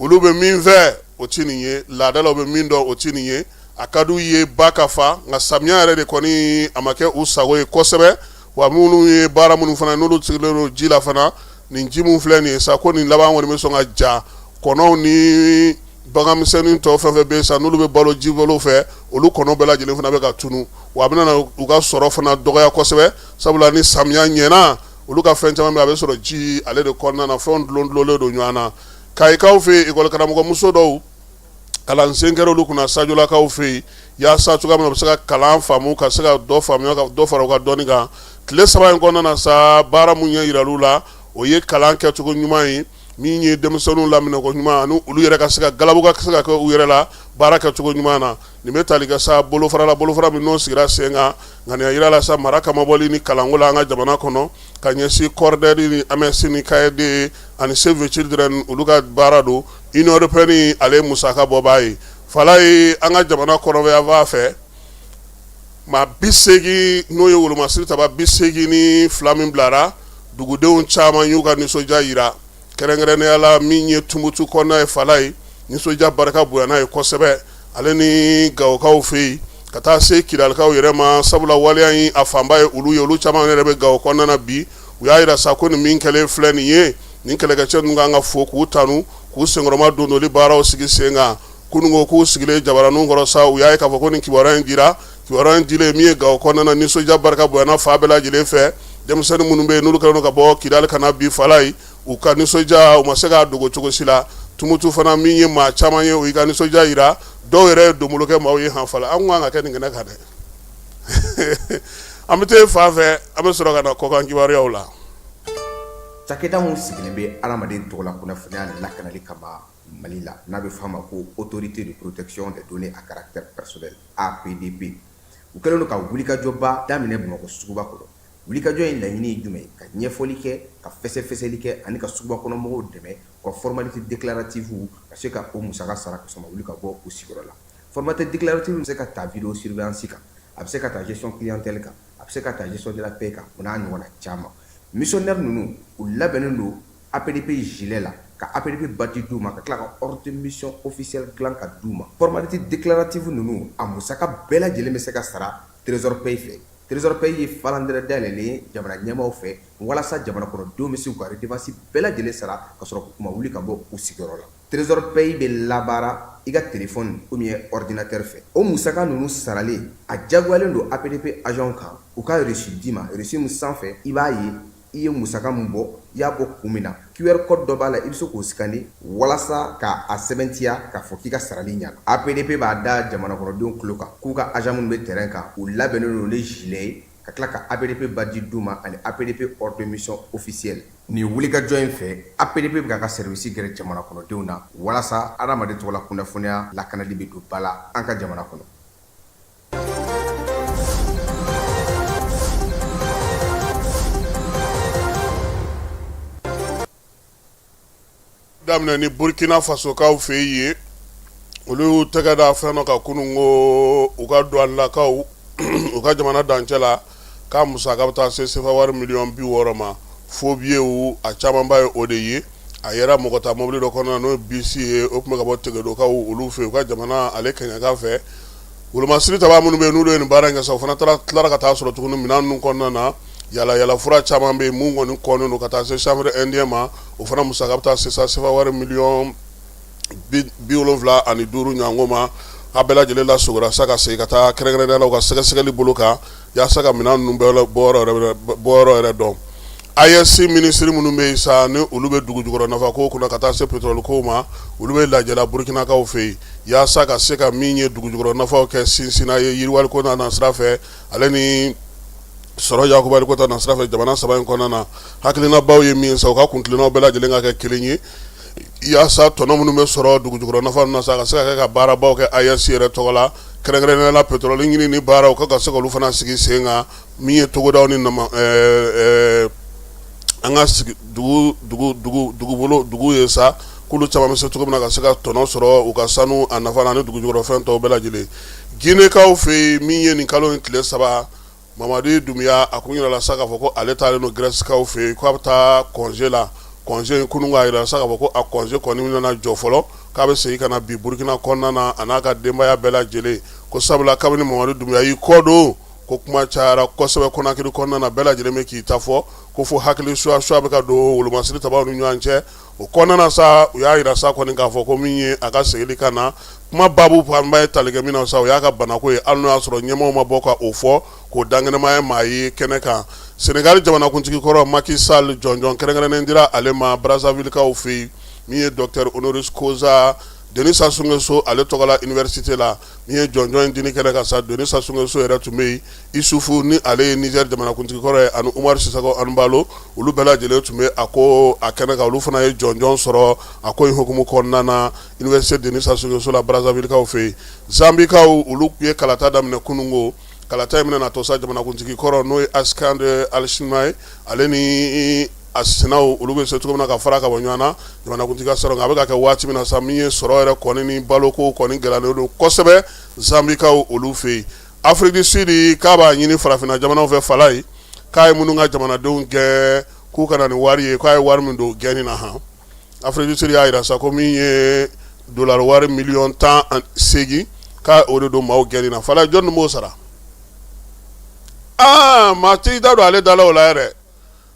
Olu bɛ min fɛ, o ti nin ye. Laadala bɛ min dɔn, o ti nin ye. A ka d'u ye ba ka fa, nka samiya yɛrɛ de kɔni, a ma kɛ u sago ye kosɛbɛ. Wa minnu ye baara minnu fana, n'olu sigilen don ji la fana, nin ji min filɛ nin ye sa, ko nin laban kɔni bɛ sɔn ka ja. Kɔnɔw ni baganmisɛnnin tɔ fɛn fɛn bɛ yen sa, n'olu bɛ balo jibolo fɛ, olu kɔnɔ bɛɛ lajɛlen fana bɛ ka tunu. Wa a bɛna u ka sɔrɔ fana dɔgɔya kosɛbɛ, sabula ni samiya ɲɛna, olu ka fɛn caman bɛ, a bɛ sɔrɔ ji ale de kɔnɔna na, fɛnw dulon dulonlen don ɲɔgɔn na. Kayikaw fɛ yen, ekɔli karamɔgɔmuso dɔw, kalansen kɛra olu kunna Sajolakaw fɛ yen, yaasa cogoya min na u bɛ se ka kalan faamu, ka se ka dɔ faamuya, ka dɔ fara u ka dɔnni kan. Tile 3 in kɔnɔna na sa, baara mun ɲɛ yiral'u la, o ye kalan kɛcogo ɲuman ye, min ye denmisɛnninw laminɛko ɲuman, ani olu yɛrɛ ka se ka galabu ka se ka kɛ u yɛrɛ la baara kɛcogo ɲuman na. Nin bɛ tali kɛ sa bolofara la, bolofara min n'o sigira sen kan ŋaniya yira la sa mara kamabɔli ni kalanko la an ka jamana kɔnɔ, ka ɲɛsin CORDER ni AMES ni CAED ani Save the Children, olu ka baara don. Union européenne, ale ye musaka bɔbaa ye fala ye. An ka jamana kɔrɔnfɛ fɛ, maa 80, n'o ye wolomasiri taba 82 min bilara, dugudenw caman y'u ka nisɔndiya yira, kɛrɛnkɛrɛnnenya la min ye Tumutu kɔnɔna ye fala ye. Nisɔndiya barika bonyana ye kosɛbɛ, ale ni Gawokaw fɛ yen, ka taa se Kidalikaw yɛrɛ ma, sabula waleya in a fanba ye olu ye. Olu caman yɛrɛ bɛ Gawo kɔnɔna na bi. U y'a yira sa ko nin min kɛlen filɛ nin ye, nin kɛlɛkɛcɛ ninnu kan ka fo k'u tanu, k'u senkɔrɔma dondoli baaraw sigi sen kan. Kununko k'u sigilen jabaraninw kɔrɔ sa, u y'a ye k'a fɔ ko nin kibaruya in dira. Kibaruya in dilen, min ye Gawo kɔnɔna na, nisɔndiya barika bonyana fan bɛɛ lajɛlen fɛ. Denmisɛnnin minnu bɛ yen, n'olu kɛlen don ka bɔ Kidali ka na bi fala ye, u ka nisɔndiya, u ma se k'a dogo cogo si la. Tumutu fana, min ye maa caman ye, u y'i ka nisɔndiya yira. Dɔw yɛrɛ ye donbolo kɛ maaw ye han fala. An kan ka kɛ nin kɛnɛ kan dɛ. An bɛ taa fan fɛ, an bɛ sɔrɔ ka na kɔkan kibaruyaw la. Cakɛda min sigilen bɛ hadamaden tɔgɔla kunnafoniya lakanali kama Mali la, n'a bɛ f'a ma ko Autorité de protection des données à caractère personnel, APDP, u kɛlen don ka wulikajɔba daminɛ Bamakɔ suguba kɔnɔ. Wulikajɔ in laɲini ye jumɛn ye? Ka ɲɛfɔli kɛ, ka fɛsɛfɛsɛli kɛ ani ka suguba kɔnɔ mɔgɔw dɛmɛ u ka formalité déclarative ka se ka o musaka sara ka sɔrɔ ma wuli ka bɔ u sigiyɔrɔ la. Formalité déclarative bɛ se ka ta vidéo surveillance kan, a bɛ se ka ta gestion clientèle kan, a bɛ se ka ta gestion de la paie kan, o n'a ɲɔgɔnna caman. Missionnaire ninnu, u labɛnnen don APDP gilet la, ka APDP badge d'u ma, ka tila ka ordre de mission officiel dilan ka d'u ma. Formalité déclarative ninnu, a musaka bɛɛ lajɛlen bɛ se ka sara Trésor Paye fɛ. Trésor Paye ye falandɛrɛ dayɛlɛlen ye jamana ɲɛmaaw fɛ walasa jamana kɔnɔdenw bɛ se k'u ka redevance bɛɛ lajɛlen sara ka sɔrɔ k'u ma wuli ka bɔ u sigiyɔrɔ la. Trésor Paye bɛ labaara. i ka telefɔni ou bien ordinateur fɛ. O musaka ninnu saralen, a jagoyalen don APDP agentw kan u ka reçu d'i ma, reçu min sanfɛ i b'a ye i ye musaka min bɔ, i y'a bɔ kun min na. QR code dɔ b'a la, i bɛ se k'o scanner walasa ka a sɛbɛntiya k'a fɔ k'i ka sarali ɲana. APDP b'a da jamanakɔnɔdenw tulo kan k'u ka agent minnu bɛ terrain kan, u labɛnnen don ni gilet ye, ka tila ka APDP badge d'u ma ani APDP ordre de mission officiel. Nin wulikajɔ in fɛ, APDP bɛ k'a ka service gɛrɛ jamana kɔnɔdenw na walasa adamaden tɔgɔla kunnafoniya lakanali bɛ don ba la an ka jamana kɔnɔ. Daminɛ ni Burkina Fasokaw fɛ yen, olu y'u tɛgɛ da fɛn dɔ kan kunun ko u ka douanelakaw u ka jamana dancɛ la, k'a musaka bɛ taa se sefa wari miliyɔn 60 ma. Faux billets a camanba ye o de ye. A yera mɔgɔ ta mobili dɔ kɔnɔ, n'o ye bisi ye, o tun bɛ ka bɔ Tegedokaw olu fɛ, u ka jamana ale kɛɲɛka fɛ. Wolomasiri tabaa minnu bɛ yen, n'olu ye nin baara in kɛ sa, o fana taara tilara ka taa sɔrɔ tuguni minɛn ninnu kɔnɔna na, yala yala fura caman bɛ yen mun kɔni kɔnnen don ka taa se chanvre indien ma. O fana musaka bɛ taa se sa sefa wari miliyɔn 75 ɲɔgɔn ma. A bɛɛ lajɛlen lasogora sa ka segin ka taa kɛrɛnkɛrɛnnenya la u ka sɛgɛsɛgɛli bolo kan, yaasa ka minɛn ninnu bɔyɔrɔ yɛrɛ dɔn. AES minisiri minnu bɛ yen sa, ni olu bɛ dugu jukɔrɔ nafa ko kunna ka taa se pétrole ko ma, olu bɛ lajɛ la Burukinakaw fɛ yen, yaasa ka se ka min ye dugu jukɔrɔ nafaw kɛ sinsinna ye yiriwali ko n'a nasira fɛ, ale ni sɔrɔ yakubali ko ta nasira fɛ jamana saba in kɔnɔna na. Hakilinabaw ye min ye sa, u ka kuntilennaw bɛɛ lajɛlen ka kɛ kelen ye, yaasa tɔnɔ minnu bɛ sɔrɔ dugu jukɔrɔ nafa ninnu na sa, ka se ka kɛ ka baarabaw kɛ AES yɛrɛ tɔgɔ la, kɛrɛnkɛrɛnnenya la pétrole ɲini ni baaraw ka se k'olu fana sigi sen kan, min ye togodaw ni nama an ka sigi dugu dugu dugu dugubolo dugu ye sa, k'olu caman bɛ se cogo min na ka se ka tɔnɔ sɔrɔ u ka sanu a nafa na ni dugu jukɔrɔfɛn tɔw bɛɛ lajɛlen. Ginekaw fɛ yen, min ye nin kalo in tile 3, Mamadi Dunbiya a kun yirala sa k'a fɔ ko ale taalen don Grècekaw fɛ yen, k'a bɛ taa congé la. Congé in kunun, k'a yira sa k'a fɔ ko a congé kɔni nana jɔ fɔlɔ, k'a bɛ segin ka na bi Burukina kɔnɔna na, a n'a ka denbaya bɛɛ lajɛlen. Ko sabula kabini Mamadi Dunbiya y'i kɔ don, ko kuma cayara kosɛbɛ Conakry kɔnɔna na, bɛɛ lajɛlen bɛ k'i ta fɔ, ko fo hakili suwa bɛ ka don wolomasiri tabaw ni ɲɔgɔn cɛ. O kɔnɔna na sa, u y'a yira sa kɔni k'a fɔ ko min ye a ka seginni ka na kuma baabu fanba ye tali kɛ min na sa, o y'a ka banako ye, hali n'o y'a sɔrɔ ɲɛmaaw ma bɔ ka o fɔ k'o dankɛnɛma ye maa ye kɛnɛ kan. Senegali jamanakuntigi kɔrɔ Macky Sall, jɔnjɔn kɛrɛnkɛrɛnnen dira ale ma Brazzavillekaw fɛ yen, min ye docteur honoris causa Denis Sassou Nguesso ale tɔgɔ la université la. Min ye jɔnjɔn in dini kɛnɛ kan sa, Denis Sassou Nguesso yɛrɛ tun bɛ yen, Isufu ni ale ye Niger jamanakuntigi kɔrɔ ye, ani Umaru Sisoko Embalo, olu bɛɛ lajɛlen tun bɛ a ko a kɛnɛ kan. Olu fana ye jɔnjɔn sɔrɔ a ko in hukumu kɔnɔna na université Denis Sassou Nguesso la Brazzavillekaw fɛ yen. Zambikaw, olu ye kalata daminɛ kununko. Kalata in bɛna na to sa, jamanakuntigi kɔrɔ n'o ye Hakainde Hichilema ye, ale ni a sinaw, olu bɛ se cogo min na ka fara ka bɔ ɲɔgɔn na jamanakuntigiya sɔrɔ. Nka a bɛ ka kɛ waati min na sa, min ye sɔrɔ yɛrɛ kɔni ni baloko kɔni gɛlɛyalen don kosɛbɛ Zambikaw olu fɛ yen. Afrique du Sud k'a b'a ɲini farafinna jamanaw fɛ, fala ye k'a ye minnu ka jamanadenw gɛn k'u ka na ni wari ye, k'a ye wari min don gɛnni na. Han, Afrique du Sud y'a jira sa ko min ye dollar wari miliyɔn 18 k'a o de don maaw gɛnni na. Fala, jɔn b'o sara? Aa, maa t'i da don ale da la o la yɛrɛ.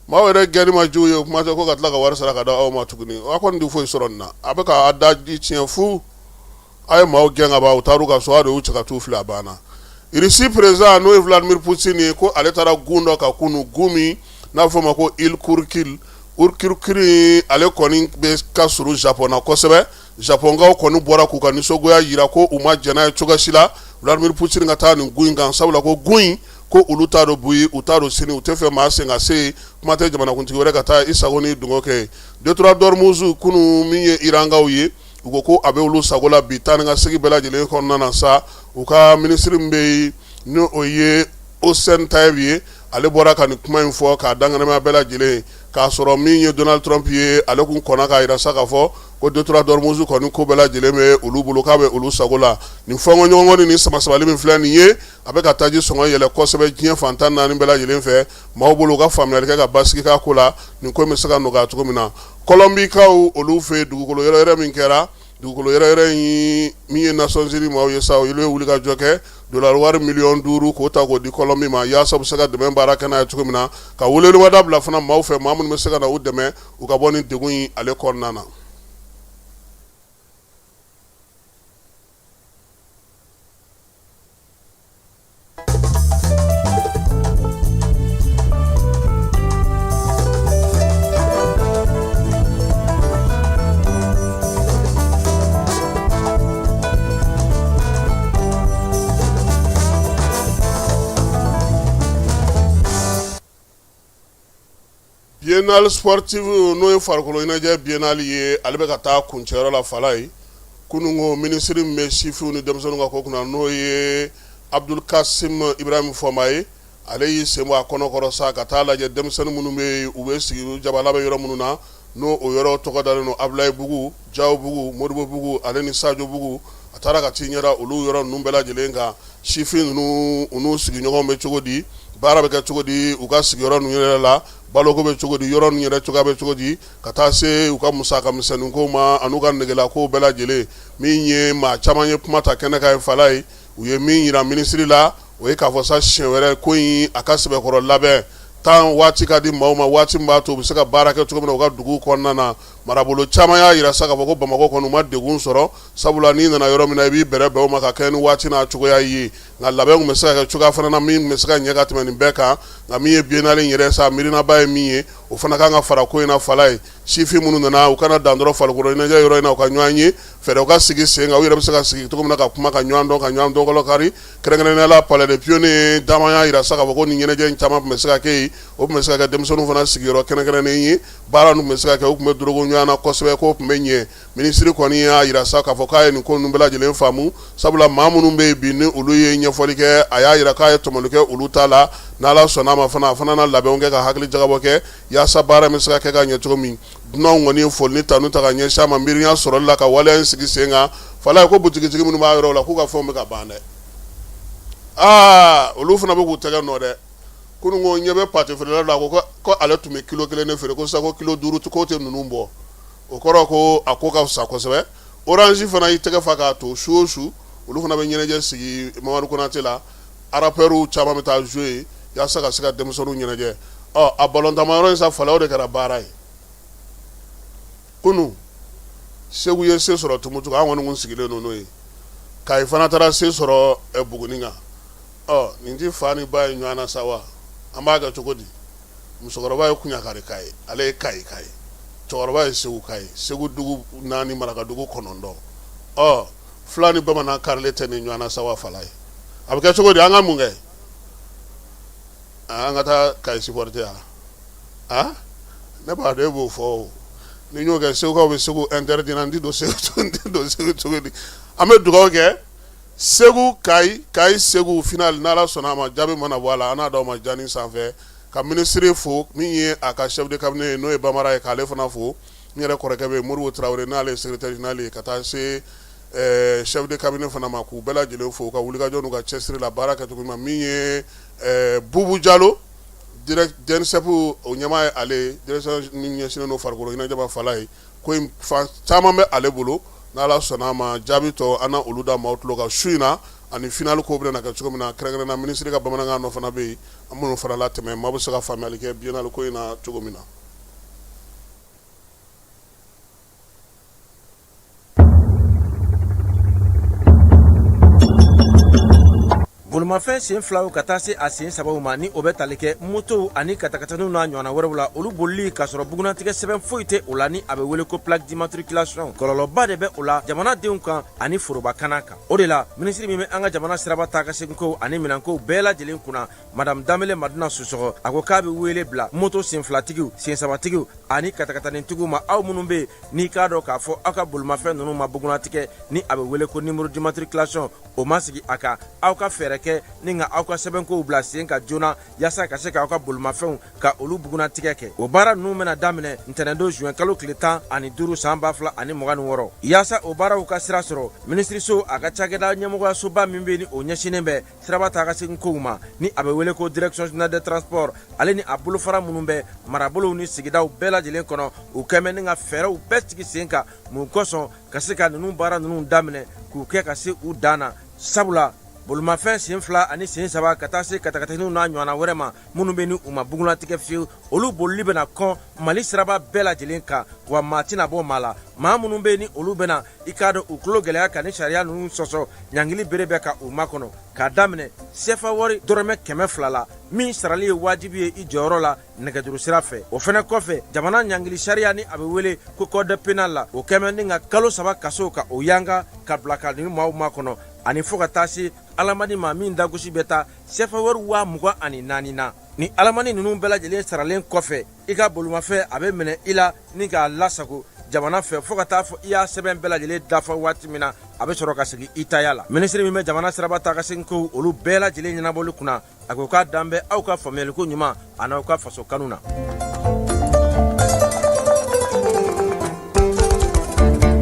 Maaw yɛrɛ gɛnni ma jugu ye, o kuma tɛ ko ka tila ka wari sara ka da aw ma tuguni. Aw kɔni tɛ foyi sɔrɔ nin na, a bɛ k'a da ji tiɲɛ fu. A ye maaw gɛn ka ban, u taar'u ka so, a de y'u cɛ ka t'u fili, a banna. Irisi président n'o ye Vladimir Poutine ye, ko ale taara gun dɔ kan kunun, gun min n'a bɛ fɔ o ma ko île Kuril. Kuril, ale kɔni bɛ ka surun Japon na kosɛbɛ. Japonkaw kɔni bɔra k'u ka nisɔngoya jira ko u ma jɛn n'a ye cogo si la Vladimir Poutine ka taa nin gun in kan, sabula ko gun in, ko olu t'a don bi, u t'a don sini, u tɛ fɛ maa sen ka se yen, kuma tɛ jamanakuntigi wɛrɛ ka taa i sago ni dungo kɛ. Détroit d'Ormuz kunun, min ye Irankaw ye, u ko ko a bɛ olu sago la bi. Taa ni ka segin bɛɛ lajɛlen kɔnɔna na sa, u ka minisiri min bɛ yen, ni o ye Hossein Taeb ye, ale bɔra ka nin kuma in fɔ k'a dankɛnɛmaya bɛɛ lajɛlen, k'a sɔrɔ min ye Donald Trump ye, ale kun kɔnna k'a jira sa k'a fɔ ko détroit d'Ormuz kɔni ko bɛɛ lajɛlen bɛ olu bolo, k'a bɛ olu sago la. Nin fɔnkɔɲɔgɔnkɔ ni sama-samali min filɛ nin ye, a bɛ ka taji sɔngɔ yɛlɛ kosɛbɛ diɲɛ fan 14 bɛɛ lajɛlen fɛ. Maaw bolo, u ka faamuyali kɛ ka basigi k'a ko la, nin ko in bɛ se ka nɔgɔya cogo min na. Kɔlɔnbikaw olu fɛ yen, dugukolo yɛrɛyɛrɛ min kɛra, dugukolo yɛrɛyɛrɛ in, min ye Nations Unies maaw ye sa, olu ye wulikajɔ kɛ, dollar wari miliyɔn 5 k'o ta k'o di Kɔlɔnbi ma, yaasa u bɛ se ka dɛmɛ baara kɛ n'a ye cogo min na, ka weleweleda bila fana maaw fɛ, maa minnu bɛ se ka na u dɛmɛ u ka bɔ nin degun in ale kɔnɔna na. Biennale sportive n'o ye farikolo ɲɛnajɛ biennale ye, ale bɛ ka taa kuncɛyɔrɔ la Falaye. Kununko minisiri min bɛ sifinw ni denmisɛnninw ka ko kunna, n'o ye Abdul Kasim Ibrahim Fɔnba ye, ale y'i sen bɔ a kɔnɔ kɔrɔ sa ka taa lajɛ denmisɛnnin minnu bɛ yen, u bɛ sigi jabala bɛ yɔrɔ minnu na, n'o o yɔrɔ tɔgɔ dalen don Abulayibugu, Jawbugu, Modibobugu ale ni Sajobugu. A taara ka t'i ɲɛda olu yɔrɔ ninnu bɛɛ lajɛlen kan. Sifin ninnu, u n'u sigiɲɔgɔnw bɛ cogo di, baara bɛ kɛ cogo di u ka sigiyɔrɔ ninnu yɛrɛ la, baloko bɛ cogo di, yɔrɔ ninnu yɛrɛ cogoya bɛ cogo di, ka taa se u ka musaka misɛnninkow ma an'u ka negelakow bɛɛ lajɛlen. Min ye maa caman ye kuma ta kɛnɛ kan ye Falaye, u ye min jira minisiri la, o ye k'a fɔ sa siɲɛ wɛrɛ ko in a ka sɛbɛkɔrɔ labɛn tan waati ka di maaw ma, waati min b'a to u bɛ se ka baara kɛ cogo min na u ka dugu kɔnɔna na. Marabolo caman y'a jira sa k'a fɔ ko Bamakɔ kɔni u ma degun sɔrɔ, sabula n'i nana yɔrɔ min na i b'i bɛrɛ bɛn o ma ka kɛɲɛ ni waati n'a cogoya ye. Nka labɛn tun bɛ se ka kɛ cogoya fana na min tun bɛ se ka ɲɛ ka tɛmɛ nin bɛɛ kan. Nka min ye biennale in yɛrɛ sa miirinaba ye min ye, o fana kan ka fara ko in na Falaye. Sifin minnu nana, u kana dan dɔrɔn farikolo ɲɛnajɛ yɔrɔ in na, u ka ɲɔgɔn ye, fɛɛrɛw ka sigi sen kan, u yɛrɛ bɛ se ka sigi cogo min na ka kuma, ka ɲɔgɔn dɔn, ka ɲɔgɔn dɔnkɔlɔ kari. Kɛrɛnkɛrɛnnenya la Palais des Pionniers caman y'a jira sa k'a fɔ ko nin ɲɛnajɛ in caman tun bɛ se ka kɛ yen, o tun bɛ se ka kɛ denmisɛnninw fana sigiyɔrɔ kɛrɛnkɛrɛnnen ye, baara ninnu tun bɛ se ka kɛ, u tun bɛ dorogo ɲɔgɔn na kosɛbɛ, k'o tun bɛ ɲɛ. Minisiri kɔni y'a jira sa k'a fɔ k'a ye nin ko ninnu bɛɛ lajɛlen faamu, sabula maa minnu bɛ yen bi ni olu ye ɲɛfɔli kɛ, a y'a jira k'a ye tɔmɔli kɛ olu ta la. N'Ala sɔnna a ma fana, a fana na labɛnw kɛ ka hakili jagabɔ kɛ yaasa baara bɛ se ka kɛ ka ɲɛ cogo min. Dunanw kɔni ye foli ni tanu ta ka ɲɛsin a ma miiriya sɔrɔli la ka waleya in sigi sen kan. Falaye ko butigitigi minnu b'a yɔrɔ la, k'u ka fɛnw bɛ ka ban dɛ. Aa, olu fana bɛ k'u tɛgɛ nɔ dɛ. Kunun ko ɲɛ bɛ pâté feerela la, a ko ko ale tun bɛ kilo 1 de feere, ko sisan ko kilo 5 k'o tɛ ninnu bɔ. O kɔrɔ ko a ko ka fisa kosɛbɛ. Orange fana y'i tɛgɛ fa k'a to su o su, olu fana bɛ ɲɛnajɛ sigi Mamadu Konate la. Rappeurs caman bɛ taa jouer yen yaasa ka se ka denmisɛnninw ɲɛnajɛ. Ɔ, a balontanma yɔrɔ in sa Falaye, o de kɛra baara ye kunun. Segu ye se sɔrɔ Tumutu kan, an kɔni kun sigilen don n'o ye. Kayi fana taara se sɔrɔ Buguni kan. Ɔ, nin ti fa ni ba ye ɲɔgɔn na sa wa? An b'a kɛ cogo di? Musokɔrɔba ye Kuɲakarika ye, ale ye Kayika ye, cɛkɔrɔba ye Seguka ye. Segu dugu 4, marakadugu 9. Ɔ, fila ni bamanan karilen tɛ ni ɲɔgɔn na sa wa Falaye? A bɛ kɛ cogo di? An ka mun kɛ? An ka taa Kayi supporter yan? A, ne b'a dɔn e b'o fɔ. O ni n y'o kɛ, Segukaw bɛ Segu interdit n tɛ don Segu, n tɛ don Segu cogo di? An bɛ dugawu kɛ Segu Kayi, Kayi Segu final, n'Ala sɔnna a ma, jaabi mana bɔ a la, an n'a d'aw ma jani sanfɛ. Ka minisiri fo, min ye a ka chef de cabinet ye, n'o ye Bamara ye, k'ale fana fo. N yɛrɛ kɔrɔkɛ bɛ yen, Modibo Tarawele, n'ale ye secrétaire général ye, ka taa se chef de cabinet fana ma, k'u bɛɛ lajɛlen fo u ka wulikajɔ n'u ka cɛsiri la baara kɛcogo ɲuman. Min ye Bubu Jalo, DNSEP o ɲɛmaa ye, ale direction min ɲɛsinnen don farikolo ɲɛnajɛ ma Falaye, ko in fan caman bɛ ale bolo. N'Ala sɔnna a ma, jaabi tɔ an na olu da maaw tulo kan su in na, ani final ko bɛna kɛ cogo min na. Kɛrɛnkɛrɛn na, minisiri ka bamanankan dɔ fana bɛ yen, an minnu fana latɛmɛ, maa bɛ se ka faamuyali kɛ biennale ko in na cogo min na. Bolimafɛn sen filaw ka taa se a sen sabaw ma, ni o bɛ tali kɛ motow ani katakataniw n'a ɲɔgɔnna wɛrɛw la, olu bolili k'a sɔrɔ bugunnatigɛ sɛbɛn foyi tɛ o la, ni a bɛ wele ko plaque d'immatriculation, kɔlɔlɔba de bɛ o la jamanadenw kan ani foroba kana kan. O de la, minisiri min bɛ an ka jamana siraba taa ka seginkow ani minɛnkow bɛɛ lajɛlen kunna, Madame Danbele Madina Sisɔkɔ, a ko k'a bɛ wele bila moto sen filatigiw, sen sabatigiw ani katakatanitigiw ma, aw minnu bɛ yen n'i k'a dɔn k'a fɔ aw ka bolimafɛn ninnu ma bugunnatigɛ, ni a bɛ wele ko numéro d'immatriculation, o ma sigi a kan, aw ka fɛɛrɛ kɛ ni ka aw ka sɛbɛnkow bila sen kan joona yaasa ka se k'aw ka bolimafɛnw ka olu bugunnatigɛ kɛ. O baara ninnu bɛna daminɛ ntɛnɛndon juin kalo tile 15 san 2026. Yaasa o baaraw ka sira sɔrɔ, minisiriso a ka cakɛda ɲɛmɔgɔyasoba min bɛ ni o ɲɛsinnen bɛ siraba taa ka segin kow ma, ni a bɛ wele ko direction générale des transports, ale ni a bolofara minnu bɛ marabolow ni sigidaw bɛɛ lajɛlen kɔnɔ, u kɛmɛ ni ka fɛɛrɛw bɛɛ sigi sen kan mun kosɔn ka se ka ninnu baara ninnu daminɛ k'u kɛ ka se u dan na. Sabula bolimafɛn sen fila ani sen saba ka taa se katakataniw n'a ɲɔgɔnna wɛrɛ ma minnu bɛ ni u ma bugunnatigɛ fiyewu, olu bolili bɛna kɔn Mali siraba bɛɛ lajɛlen kan, wa maa tɛna bɔ maa la. Maa minnu bɛ ni olu bɛna i k'a dɔn u tulo gɛlɛya ka ni sariya ninnu sɔsɔ, ɲangili bere bɛ ka u makɔnɔ k'a daminɛ sefa wari dɔrɔmɛ 200 la, min sarali ye wajibi ye i jɔyɔrɔ la nɛgɛjuru sira fɛ. O fɛnɛ kɔfɛ, jamana ɲangili sariya ni a bɛ wele ko code pénal la, o kɛmɛ ni ka kalo 3 kaso ka o yanga ka bila ka nin maaw makɔnɔ, ani fo ka taa se alamandi ma min dagosi bɛ taa sefa wari 24,000 na. Ni alamandi ninnu bɛɛ lajɛlen saralen kɔfɛ, I ka bolimafɛn a bɛ minɛ i la ni k'a lasago jamana fɛ fo ka taa fɔ i y'a sɛbɛn bɛɛ lajɛlen dafa waati min na, a bɛ sɔrɔ ka segin i taya la. Minisiri min bɛ jamana siraba taa ka segin kow olu bɛɛ lajɛlen ɲɛnabɔli kunna, a ko k'a dan bɛ aw ka faamuyaliko ɲuman an'aw ka faso kanu na.